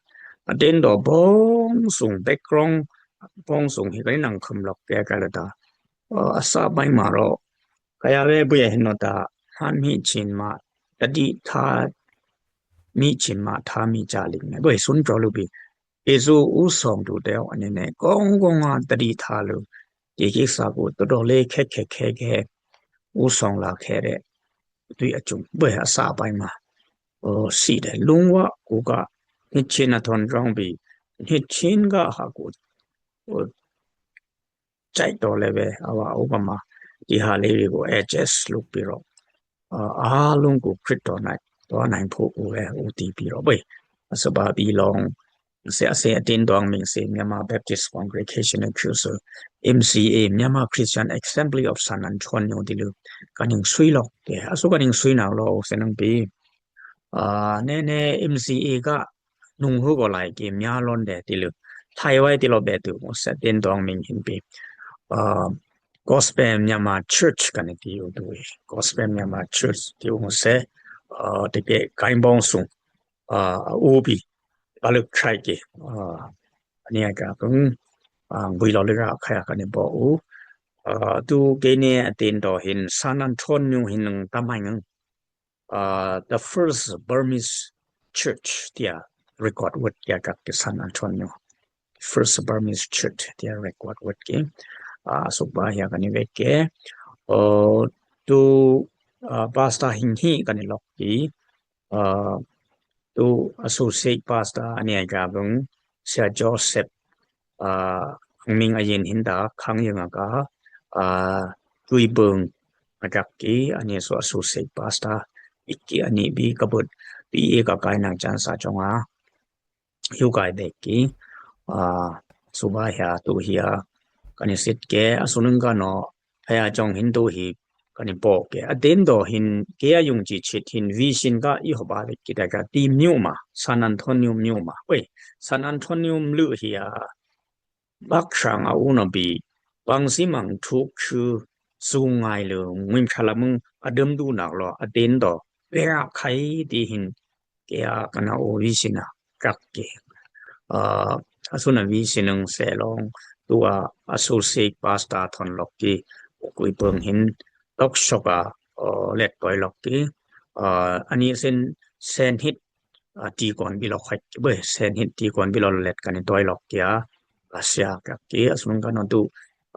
အသင်းတော်ပေါင်းစုံ background ပေါင်းစုံ ဟ့ၣ်ကန့ၣ် နၢ်ခူၣ်လီၤကဲကလုတၢ် အ အစဘၣ်မၤရီၤ ကယၤဝဲဘၣ်ဟဲနီၤတၢ် ဟးမ့ၢ်ဆ့ၣ်မး တဒံးထါ mi chin ma tha mi ja ling ne boi sun jo lu bi. Isu u song tu teo ani ne kong kong a tadi tha lu. Ki ki sa ku to do le khe khe khe khe u song la khe de. Tui a chung boi a sa pai ma. O si de lung wa ku ka ni chin a thon rong bi ni chin ga ha ku. O chai to le ve awa u ka ma ti ha le ri ku H S luk pi ro. A lung ku Khrist to nai to nai phu ku ve u ti pi ro boi. A sa ba bi long se a se a tin dong ming se Myanmar Baptist Congregation in Khrist M C A Myanmar Christian Assembly of San Antonio ti lu ka ning sui lok ke a su ka ning sui nau lo se nang pi. A ne ne M C A ka nung hu ko lai ki mya lon de ti lu. Thai wai ti lo be tu mo se tin dong ming hin pi. A Gospel Myanmar Church ka ni ti u tu. Gospel Myanmar Church ti u mo se. A ti ke kai bong sung. A u bi. Ba lu khai ki. A ani a ka pung. A bui lo lu ka khai ka ni bo u. A tu ke ne a tin do hin San Antonio hin nung tamai ngang. Uh, the first Burmese church tia record wet tia kak ke San Antonio. First Burmese church tia record wet ke. Uh, so ba ya kani wet ke. Uh, tu uh, pastor hing hi kani lok ki. Uh, tu associate pastor ani ai ka bung sia Joseph a ming a yin hin da khang yang a ka a tui bung a gak ki ani so associate pastor ik ki ani bi ka but bi e ka kai nang chan sa chong a yu kai bek ki a su ba hia tu hia kani sit ke a su nung ka no hia chong hin tu hi kani po ke a den do hin ke a yung chi chit hin vision ka i ho ba bek ki da ka ti myu ma San Antonio myu ma wei San Antonio mlu hia Bak sang a u na bi bang si mang thuk chu su ngai lu ngwim khala mung a dum du nak lo a den do ve a khai ti hin ke a kana o vi sin a kak ke. A su na vi sin ng se long tu a associate pastor thon lok ki kui pung hin tok sok a let koi lok ki. A ani sin sen hit a ti kon bi lok khai bwe sen hit ti kon bi lo let kani toi lok kia a sia kak ki a sunung kano tu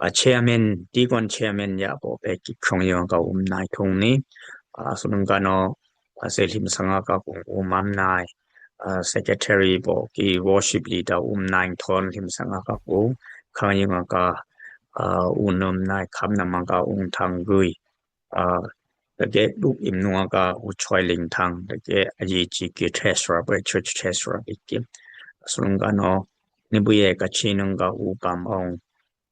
a chairman ti kon chairman ya bo pe ki khong yo ka um nai thung ni a sunung kano a se lim sanga ka kung um am nai a secretary bo ki worship leader um nai thon lim sanga ka kung khang yo ka a unum nai kham na mang ka ung thang gui a ta ke duk im nua ka u choi ling thang ta ke a ye chi ki treasurer bwe church treasurer bi ki sunung kano ni bu ye ka chi nung ka u pam ong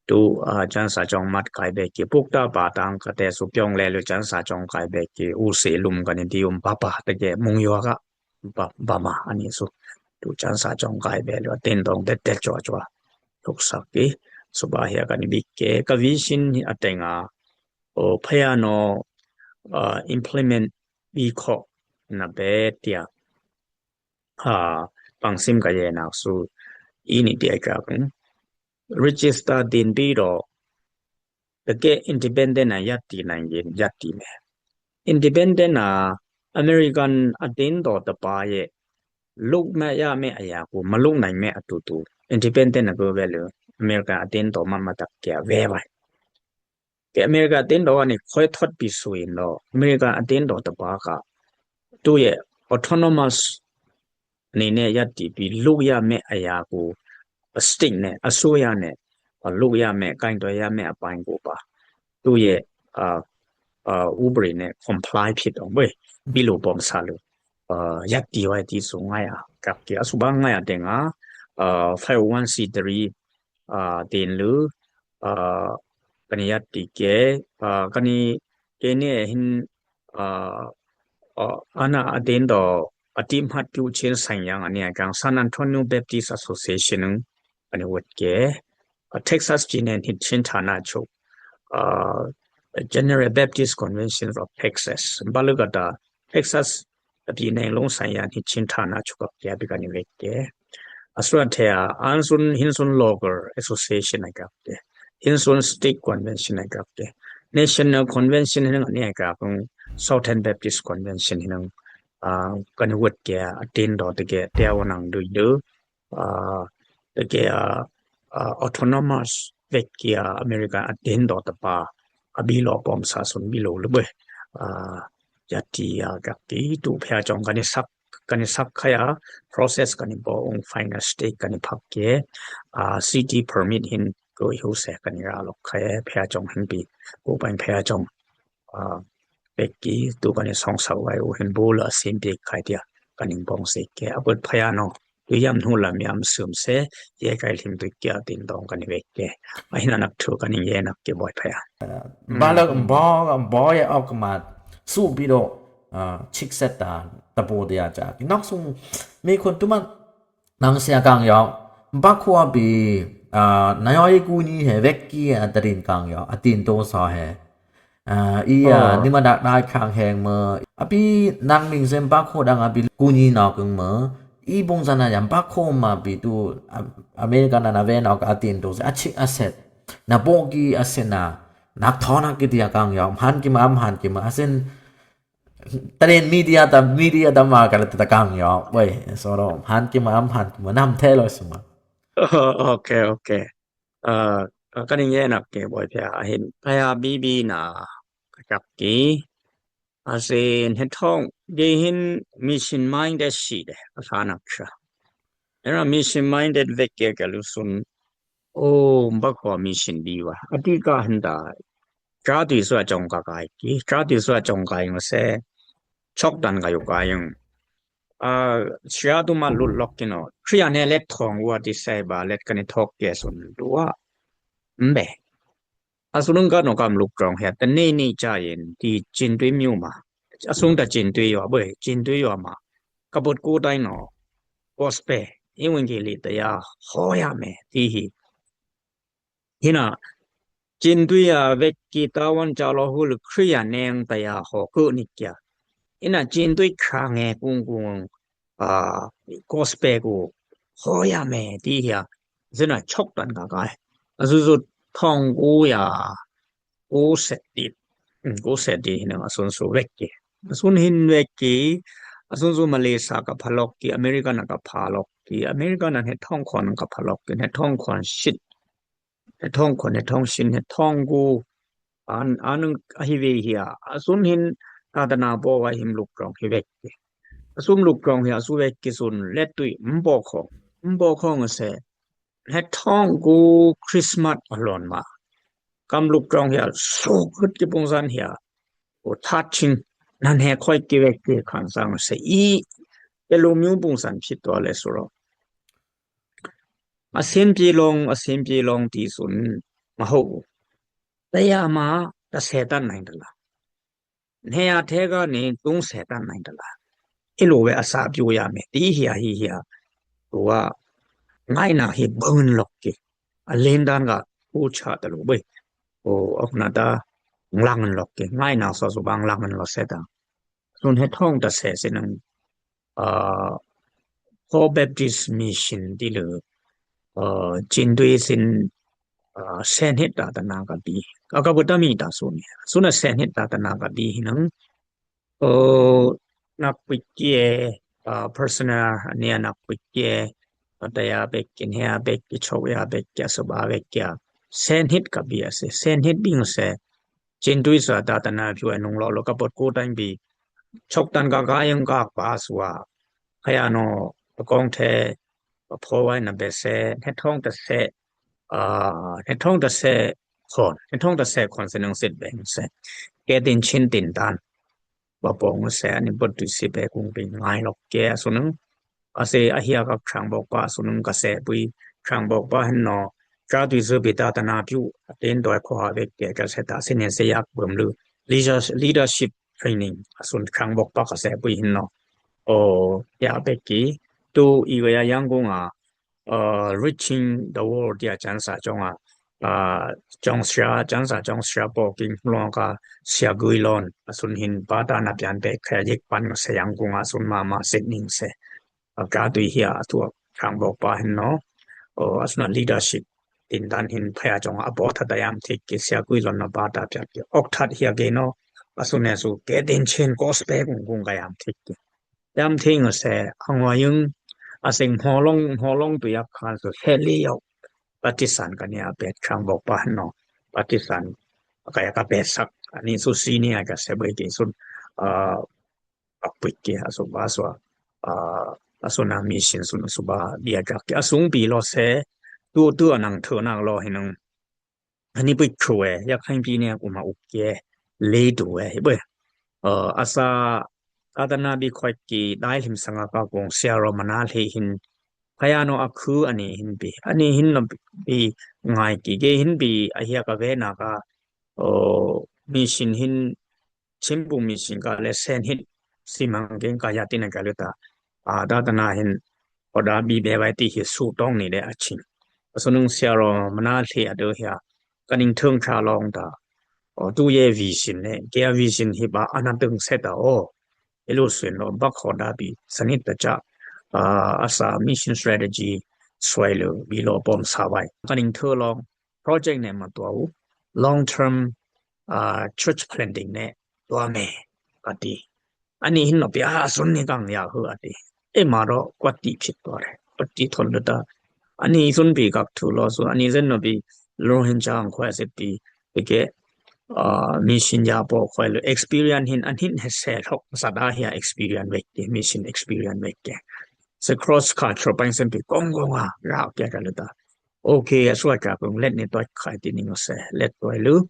tu a chan sa chong mat kai be ki puk ta ba tang ka te su pyong le lu chan sa chong kai be ki u se lum kani di um pa pa ta ke mung yo ka ba ba ma ani su tu chan sa chong kai be lu ten dong te te chwa chwa tuk sak ki su ba hia kani bi ke ka vision a tenga o phaya no implement bi kho na be tia a pang sim ka ye nak su ini tia ka register din bi ro ta ke independent a yat ti nang yin yat ti me independent a American a din do ta pa ye luk me ya me a ya ku ma luk nai me a tu tu independent a go ve lu America a din do ma ma tak ke ve vai ke America a din do ani khoi thot bi su in lo America a din do ta pa ka tu ye autonomous ni ne yat ti bi luk ya me a ya ku a sting ne a su ya ne a luk ya me kain do ya me a pain ku pa tu ye a a ubri ne comply phit ong bwe bi lu bom sa lu a yat ti wai ti su ngai a kap ki a su ba ngai a deng a a five oh one C three a din lu a kani yat ti ke a kani ke ne hin a a ana a din do a ti mat piu chen sang yang ani a kang San Antonio Baptist Association ani wot ke a Texas jinen hin chin thana chu a General Baptist Convention of Texas balugata Texas a ti neng long sang yang hin chin thana chu ka kya bi kani wet ke a sura the a an sun hin sun local association a kap ke hin sun state convention a kap ke national convention hin ani a kap Southern Baptist Convention hin a, kani wut ke a tin do te ke te wa nang dui du, a, te ke a, a, autonomous wek ke a America a tin do te pa a bi lo pom sa sun bi lo le bwe. A, ya ti a gak ti tu phaya chong kani sak, kani sak khaya process kani bo ung final stage kani phak ke, a, city permit hin ko hu se kani ra lok khaya phaya chong hin bi ko pain phaya chong. A, pek ki tu kani song sau wai u hin bul a sim pek khai tia kani bong se ke a bot phaya no. Tu yam nu lam yam sum se ye kai lim tu kia tin dong kani wek ke. A hin anak thu kani ye nak ke boi phaya. Ba lak bo bo ye ok ma su bi do, a, chik set ta ta bo dia cha. Ki nok sung mi khun tu man nang sia kang yo. Ba khua bi, a, na yo i ku ni he wek ki a ta din kang yo. A tin to sa he. A, i a, ni ma dak dai khang heng ma. A pi nang ming sem ba kho dang a pi ku ni na keng ma. I bong zan a yam ba kho ma pi tu, a, America na na ve na ka a tin to se a chik a set. Na bo ki a set na. Nak tho nak ki tia kang yo. Han ki ma am han ki ma. A sen ta den media ta, media ta ma ka ta kang yo. Wei, so ro. Han ki ma am han ki ma. Nam the lo suma. Okay, okay. A, a, kani ye nak ke boi phaya a hin. Phaya bi bi na ka chak ki. A sen he thong ge hin mission minded si de. A sa nak sa. Era mission minded wek ke ka lu sun. O, ba ko mission bi wa. A ti ka hin da. Cha ti sua chong ka kai ki. Cha ti sua chong kai ma se. Chok dan ka yu ka yung. A, sia tu ma lut lok ki no. Khria ne let thong wa ti sai ba let kani thok ke sun du wa. Mbe. A sun nung ka no kam luk trong hia. Ta nei nei cha yin ti chin tui miu ma. A sun ta chin tui yo bwe, chin tui yo ma. Ka bot ku tai no. Gospel. I win ki li ta ya. Ho ya me. Ti hi. Hina, chin tui a wek ki ta wan cha lo hu lu khria neng ta ya ho ku ni kia. Ina chin tui kha nge kung kung, a, gospel ku ho ya me ti hia. Zina chok tan ka kai. A su su thong ku ya, ku set ti. Mm, ku set ti hina a sun su wek ki. A sun hin wek ki, a sun su Malaysia ka phalok ki, America na ka phalok ki, America na he thong khon ka phalok ki, he thong khon shit. He thong khon, he thong shin, he thong gu. An, an a hi wei hia. A sun hin ta ta na bo wa him luk trong hi wek ki. A sun luk trong hia su wek ki sun let tui mbo khong. Mbo khong a se. He thong gu Christmas a lon ma. Kam luk trong hia su kut ki pung san hia. O that ching. Nan he khoi ki wek ki khan sang se i. Ke lu miu pung san phit to le su ro. A sim pi long, a sim pi long ti sun ma ho. Ta ya ma, ta se tan nai ta la. Ne ya the ga ni tung se tan nai ta la. I lu we a sa piu ya me ti hia hi hia. Tu wa ngai na hi bang lok ki. A len dan ga u cha ta lu bwe. O ok na ta lang lok ki. Ngai na so su bang lang lo se ta. Sun he thong ta se se nang, a, Paul Baptist Mission ti lu, a, chin tui sin, a, sen hit ta ta na ka bi. Ka ka bu ta mi ta sun. Sun a sen hit ta ta na ka bi hi nang. O, nak pui kie, a, personal ni nak pui kie. Ta ya bek kin he bek ki chok ya bek kia so ba bek kia. Sen hit ka bi a se. Sen hit bing se. Chin tui sa ta ta na piu a nung lo lo ka pot ku tang bi. Chok tan ka ka yang ka pa sua. Khaya no, pa kong the, pa pho wai na be se, he thong ta se, a, he thong ta se khon, he thong ta se khon se nung sit be se. Ke tin chin tin tan. Ba pong se, ani bot tu si be kung bi ngai lok ke a su nung. A se a hia ka khang bok pa su nung ka se pui, khang bok pa hen no, ka tui se bi ta ta na piu, a tin doi kho ha bek ke ka se ta se ne se yak bum lu. Leadership, leadership training, a sun khang bok pa ka se pui hin no. O, ya bek ki, tu i we ya yang gung a, uh, reaching the world ya chan sa chong a, uh, chong sia, chan sa chong sia po king long ka sia gui lon, a sun hin pa ta na pian bek kha yik pan se yang gung a sun ma ma sit ning se. A ka tui hia a tuak khang bok pa hin no. O, a sun a leadership. Tin dan hin phaya chong a bo tha ta yam thik ki sia gui lon na ba ta pian ki. Ok that hia ge no. A sun ne su ke tin chen gospel kung kung ka yam thik ki. Yam thing a se, a ngoi yung, a sing hmo long, hmo long tu yak khan su he li yau. Partisan ka ni a pet khang bok pa no. Partisan ka ya ka pet sak. Ani su si ni a ka se bai ki sun, a, a pui ki a su ba su a, a su na mission sun su ba bia jak ki. A sung pi lo se, tu, tu a nang thu nang lo hin nung. Ani pui khu e, yak hang pi ne kuma uk ke, le tu e, hi bai. A, a sa, a ta na bi khoi ki, dai lim sanga ka kong sia ro mana le hin, kaya no a khu ani hin bi, ani hin no bi ngai ki, ge hin bi, a hia ka ve na ka, o, mission hin, chim bu mission ka le sen hin, si mang gen ka ya ti na ka le ta, a, da ta na hin, o da bi be bai ti hi su tong ni de a chim. A su nung sia ro mana le a do hia, ka ning thung cha long ta, o tu ye vision ne, ke a vision hi ba, ana tung se ta o, ilu sun lo, bak ho da bi, sanit ta cha, a, a sa mission strategy, suai lu, bi lo pom sa bai. Ka ning thu long, project ne ma tua u, long term, a, church planting ne, tua me, ka ti. Ani hin no pi, a, sun ni kang ya hu a ti. E ma ro, kwa ti phit tua re, kwa ti thon lu ta. Ani sun pi kak thu lo su, ani zen no pi, lo hin chang khwa se pi, pi ke, a, mission ya po khwa lo, experience hin, an hin he se lhok, sa da hia experience vek ke, mission experience vek ke. Se cross culture pang sen pi kong kong a, ra ke ka lu ta. Okay, a sua ka kong let ni toi khai ti ni ngo se, let toi lu.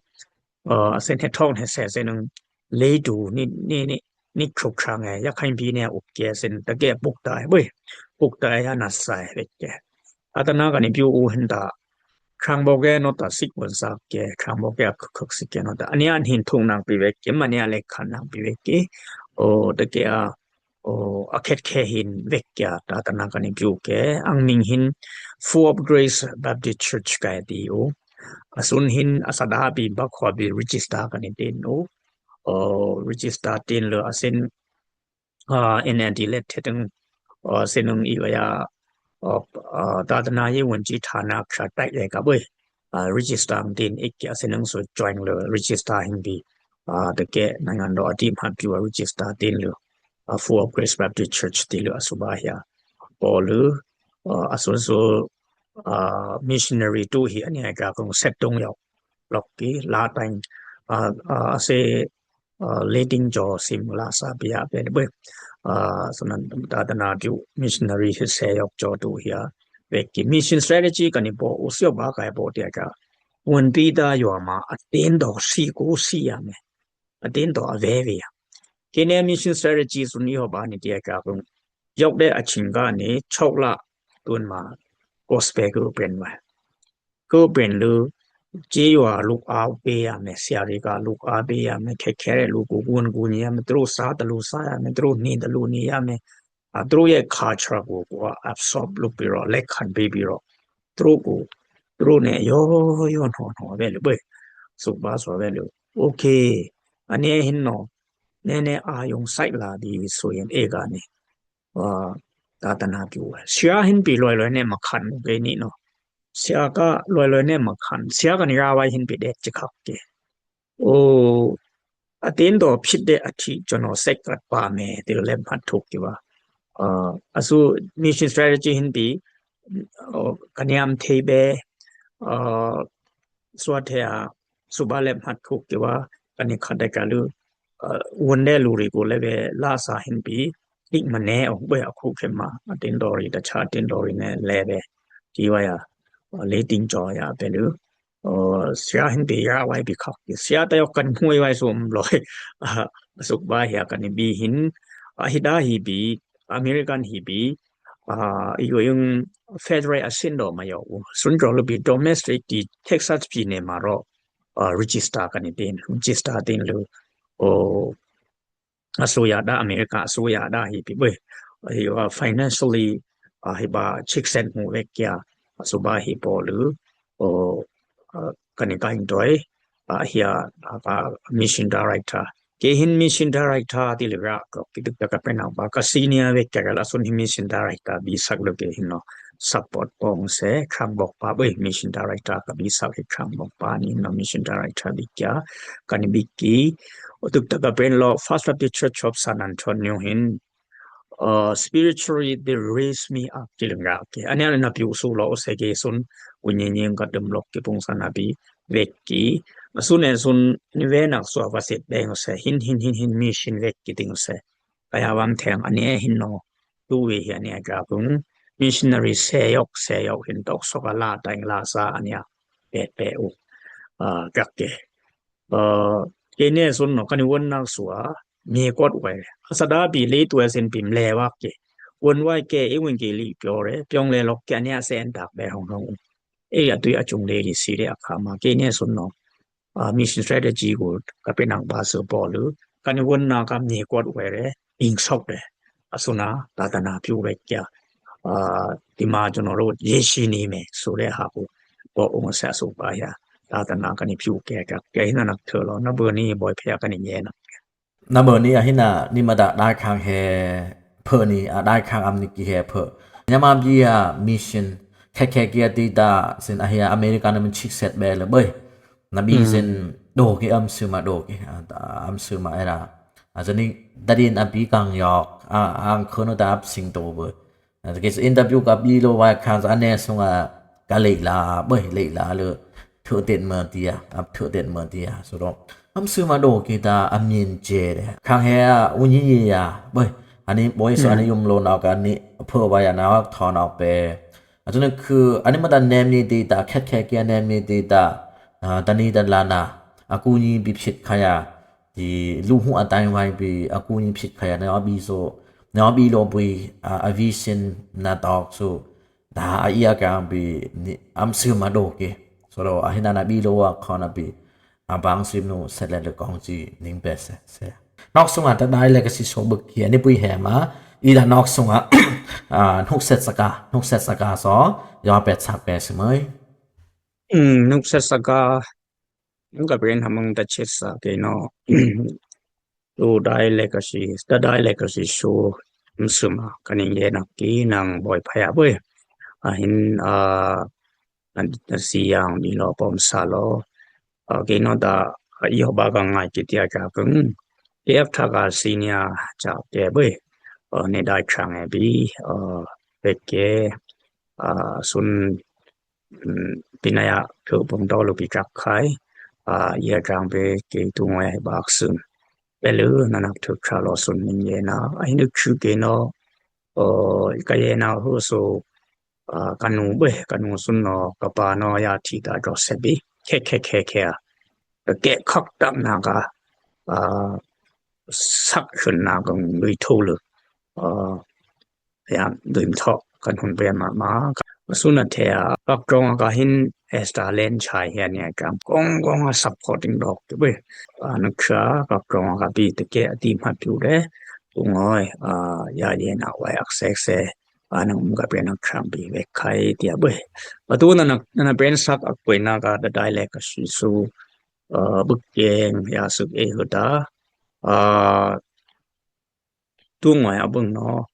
A, sen he thong he se, sen nung le tu ni, ni, ni, ni khuk khang e, ya khai pi ne uk ke, sen ta ke puk ta, bui. Puk ta ya na sai vek ke. A ta na ka ni piu u hin ta, khang bo ke no ta sik won sa ke, khang bo ke a khuk khuk sik ke no ta. Ani an hin thung nang pi vek ke, ma ni a le khan nang pi vek ke. O, ta ke a, o, a khet khe hin vek ke a, ta ta na ka ni piu ke, ang ming hin Full of Grace Baptist Church ka ti u. A sun hin a sa da bi ba khwa bi register ka ni tin u. O, register tin lo a sen, a, in anti let te teng, o, sen nung i wa ya, o, a, ta ta na ye won ji ta na kha tai ye ka bui. A, register ang tin ik ya sen nung so join lo register hin bi. A, ta ke na ngan do a ti ma piu a register tin lo. A, Full of Grace Baptist Church ti lo a su ba hia. Po lo, a, a su su, a, missionary tu hi ani ka kong set tung yau. Lok ki la tang, a, a, se, a, leading jo sim la sa bia be bui. A, so nan ta ta na ju missionary hi se yok jo tu hia. Vek ki mission strategy ka ni po u sio ba ka po ti ka. Won pi ta yo ma a tin do si ku si ya me. A tin do a ve ve ya. Ke ne mission strategy sun yo ba ni ti ka kong. Yok de a ching ka ni chok la tun ma gospel ku pen wa. Ku pen lu, ji wa luk au pe ya me, sia ri ka luk au pe ya me, khe khe re lu ku gun gun ya me, tru sa ta lu sa ya me, tru ni ta lu ni ya me, a tru ye culture ku ku a absorb lu pi ro, lek khan pi pi ro, tru ku, tru ne yo yo no no ve lu bui, suk ba so ve lu. Okay, ani hin no, ne ne a yong sai la di so yen e ga ni. A, ta ta na piu. Sia hin pi loi loi ne ma khan mu ke ni no. Sia ka loi loi ne ma khan. Sia ka ni ra wai hin pi det chi khak ke. O, a tin do phit de a thi cho no sek kat pa me ti le mat thuk ki wa. A, a su mission strategy hin pi, o, ka niam thei be, a, sua the a, su ba le mat thuk ki wa, ka ni khat de ka lu, a, won de lu ri ko le be la sa hin pi, Dik ma ne ong bwe a khu khe ma, a tin dori ta cha tin dori ne le be. Ki wa ya, a le tin cho ya be lu. O, sia hin bi ya wai bi khak. Sia ta yok kan hui wai sum loi. A, suk ba ya kan bi hin. A hi da hi bi, American hi bi. A, i yo yung federal a sin do ma yo. Sun cho lu bi domestic di Texas bi ne ma ro. A, register kan tin, register tin lu. O, a su ya da America, a su ya da hi pi bwe. Hi wa financially, a hi ba chik sen hu vek kia, a su ba hi po lu, o, a, kani ka hin toi, a hi a, a ka mission director. Ke hin mission director ti le ra ko, ki tuk ta ka pen ba, ka senior vek kia la sun hi mission director bi sak lu ke hin no. Support pong se, khang bok pa bwe, mission director ka bi sak hi khang bok pa ni no mission director bi kia, kani bi ki, o tuk ta ka pen lo, First Baptist Church of San Antonio hin, uh, spiritually they raise me up, kiling ga ke. Ania na piu su lo se ke sun, unyi nying ka dum lok ki pung sana bi, vek ki. Sun e sun, ni ve nak sua va set beng se, hin, hin, hin, hin, mission vek ki ting se. Kaya vam theng, ania hin no, tu ve hi ania ga pung. Missionary se yok, se yok, hin tok sok a la, tang la sa, ania, pe, pe u. Uh, gak ke. Uh, kene sun no, kani won nak sua, mi kot wai. Asada bi le tu asin pim le wak ke. Won wai ke, i win ke li pyo re, pyong le lok ke ania se en tak be hong hong. E ya tu ya chung le li si le akha ma, kene sun no. Uh, mission strategy ko, ka pe nak ba su po lu. Kani won nak ka mi kot wai re, ing sok re. Asuna, ta ta na piu wek kya. Uh, ti ma jono ro, ye shi ni me, su le ha ku. Bo ung sa su ba ya. Ta ta na kani piu ke ka. Ke hina nak thơ lo, na bơ ni boi phe kani ye nak. Na bơ ni a hina, ni ma da dai khang he, phơ ni, a dai khang am ni ki he phơ. Nya ma bi a mission, khe khe kia ti ta, sin a hia America na min chik set be le boi. Na bi sin, do ki am su ma do ki, a, ta am su ma era. A, zani, da din a bi kang yok, a, ang khono ta ap sing to boi. A, ke interview ka bi lo wai khang sa ne sung a ka lei la, boi, lei la le, thu ten ma tia, ap thu ten ma tia, so do. Am su ma do ki ta am yin che de. Khang he a, u nyi yi ya, boi. Ani boi so ani yum lo na ka ni, pho wa ya na, tho na pe. A, tu ne khu, ani ma ta nem ni ti ta, khet khet kia nem ni ti ta, a, ta ni ta la na. A ku nyi bi phit kha ya. Ti lu hu a tai wai bi, a ku nyi phit kha ya, na bi so, na bi lo bui, a, a vision na tok so. Da a ia ka bi ni am su ma do ke. So lo a hina na bi lo wa khon a bi. A bang sim nu set le le kong chi ning pe se se. Nok sung a ta dai le ka si so buk ki ani pui he ma. I da nok sung a, a, nuk set saka, nuk set saka so. Yo pe chak pe si mai. Mm, nuk set saka. Nuk ka pen ha mung ta chet sa ke no. Tu dai le ka si, ta dai le ka si so. Am su ma, ka ning ye nak ki nang boi pha ya boi. A hin, a, an ta si yang mi lo pom sa lo. A, ke no ta, a, yo ba ka ngai ki tia ka kung. Ke ap tha ka senior cha ke boi. A, ne dai chang e bi, a, pe ke, a, sun, mm, pinaya ke pung do lo bi chak khai. A, ya chang pe ke tu ngoi bak sun. Pe lu na nak thu cha lo sun ning ye na. A hin chu ke no, o, ka ye na hu so, a, ka nu boi, ka nu sun no, ka pa no ya thi ta jo se bi. Khe, khe, khe, khe a. Ka ke khak tak na ka, a, sak sun na ka lui thu lu. A, ya, duim thok, kan hun pe ma ma. Sun a the a, kak trong a ka hin, Esther Len chai he nia kam. Kong, kong a supporting dok ke boi. A, nak cha, kak trong a ka bi te ke a ti ma piu de. Tu ngoi, a, ya ye na wai ak sek se. A, nang um ka pe nak chang bi vek khai tia boi. A tu na, na, na pen sak ak boi na ka da dai le ka si su. A, buk keng, ya suk e hu da. A, tu ngoi a bung no.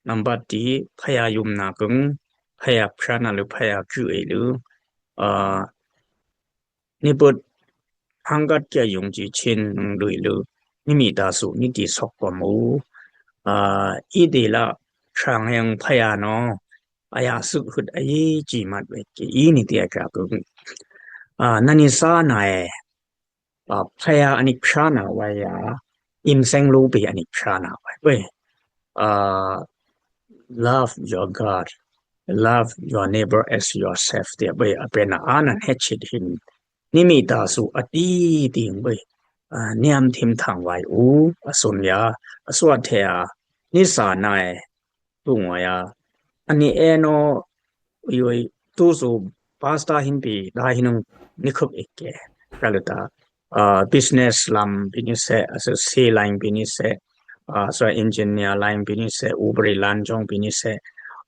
Number ti, phaya yum na kung, phaya pshana lu, phaya chu e lu. A, ni put hanggat kia yung chi chin nung lui lu. Ni mi ta su, ni ti sok ko mu. A, i de la, chang yang phaya no. A ya suk hut a yi chi mat wek ki, i ni ti a cha kung. A, na ni sa na e. A, phaya ani pshana wai ya, im seng lu pi ani pshana wai. Wai. A, love your God, love your neighbor as yourself. Tia wai, a pen a anan he chit hin. Ni mi ta su a ti ting wai. A, niam thim thang wai u, a sun ya, a suat he a, ni sa na e, tu ngoi a. Ani e no, ui, ui, tu su pastor hin pi, da hin nung ni khup ik ke. Ka lu ta, a, business lam pi ni se, a, so C line pi ni se, a, so engineer line pi ni se, ubri lan jong pi ni se,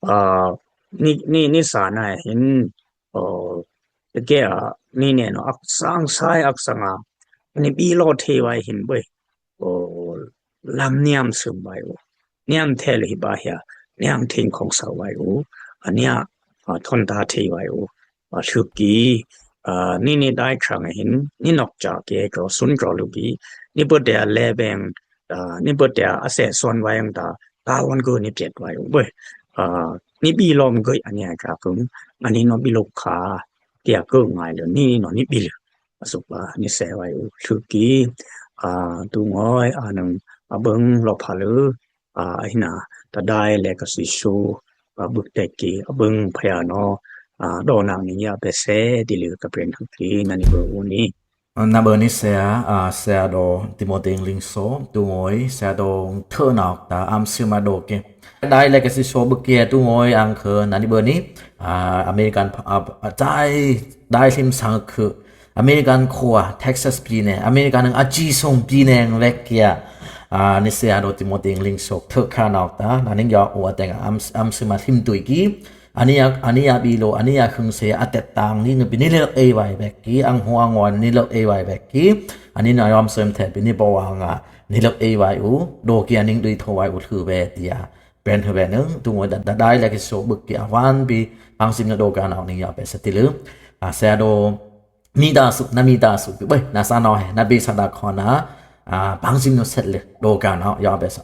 a, ni, ni, ni sa na hin, o, ke a, ni ne no, ak sang sai, ak sang a, ni bi lo the wai hin boi. O, lam niam sum wai u. Niam the le hi ba hia. Niam thing khong sa wai u. A nia, a, thon ta the wai u. A, suk ki, a, ni ni dai chang hin, ni nok cha ke cho sun cho lu ki. Ni put de a le beng, a, ni put de a se son wai ang ta. ta wan gui ni piet wai u bwe. A, ni bi lom gui ani a ka kung, ani no bi lok kha, tia kung ngai le, ni no ni bi le. A suk ba ni se wai u, thu ki, a, tu ngoi, a nung, a bung lo pha le, a, hina, ta dai le ka si su, a buk tek ki, a bung phaya no, a, do nang ni ya pe se, di le ka pen thu ki, na ni bo u ni. Na bơ ni sia, a, sia do Timothy Ling So, tu ngoi, sia do thơ nok ta, am sim a do ke. Dai le ke si so bơ ke tu ngoi ang khơ, na ni bơ ni, a, American, a, a, dai, dai sim sang khơ, American khua, Texas pi ne, American a ji song pi ne, lek kia. A, ni sia do Timothy Ling So, thơ kha nok ta, na ning yo ua teng am, am sim a sim tui ki, Ani a, ani a bi lo, ani a khung se a tet tang ni, ni bi ni lok ei wai bek ki, ang ho ang wan ni lok ei wai bek ki, ani na yom sem the bi ni bo ang a, ni lok ei wai u, do ki aning dui tho wai u thu be tia. Pen thu be nung, tu ngoi da, da dai le ki so buk ki a wan bi, ang sim na do ka na ni ya be se ti lu. A se do, mi da su, na mi da su, bi, na sa no he, na bi sa da khona, a, bang sim no set le, do ka na ya be sa.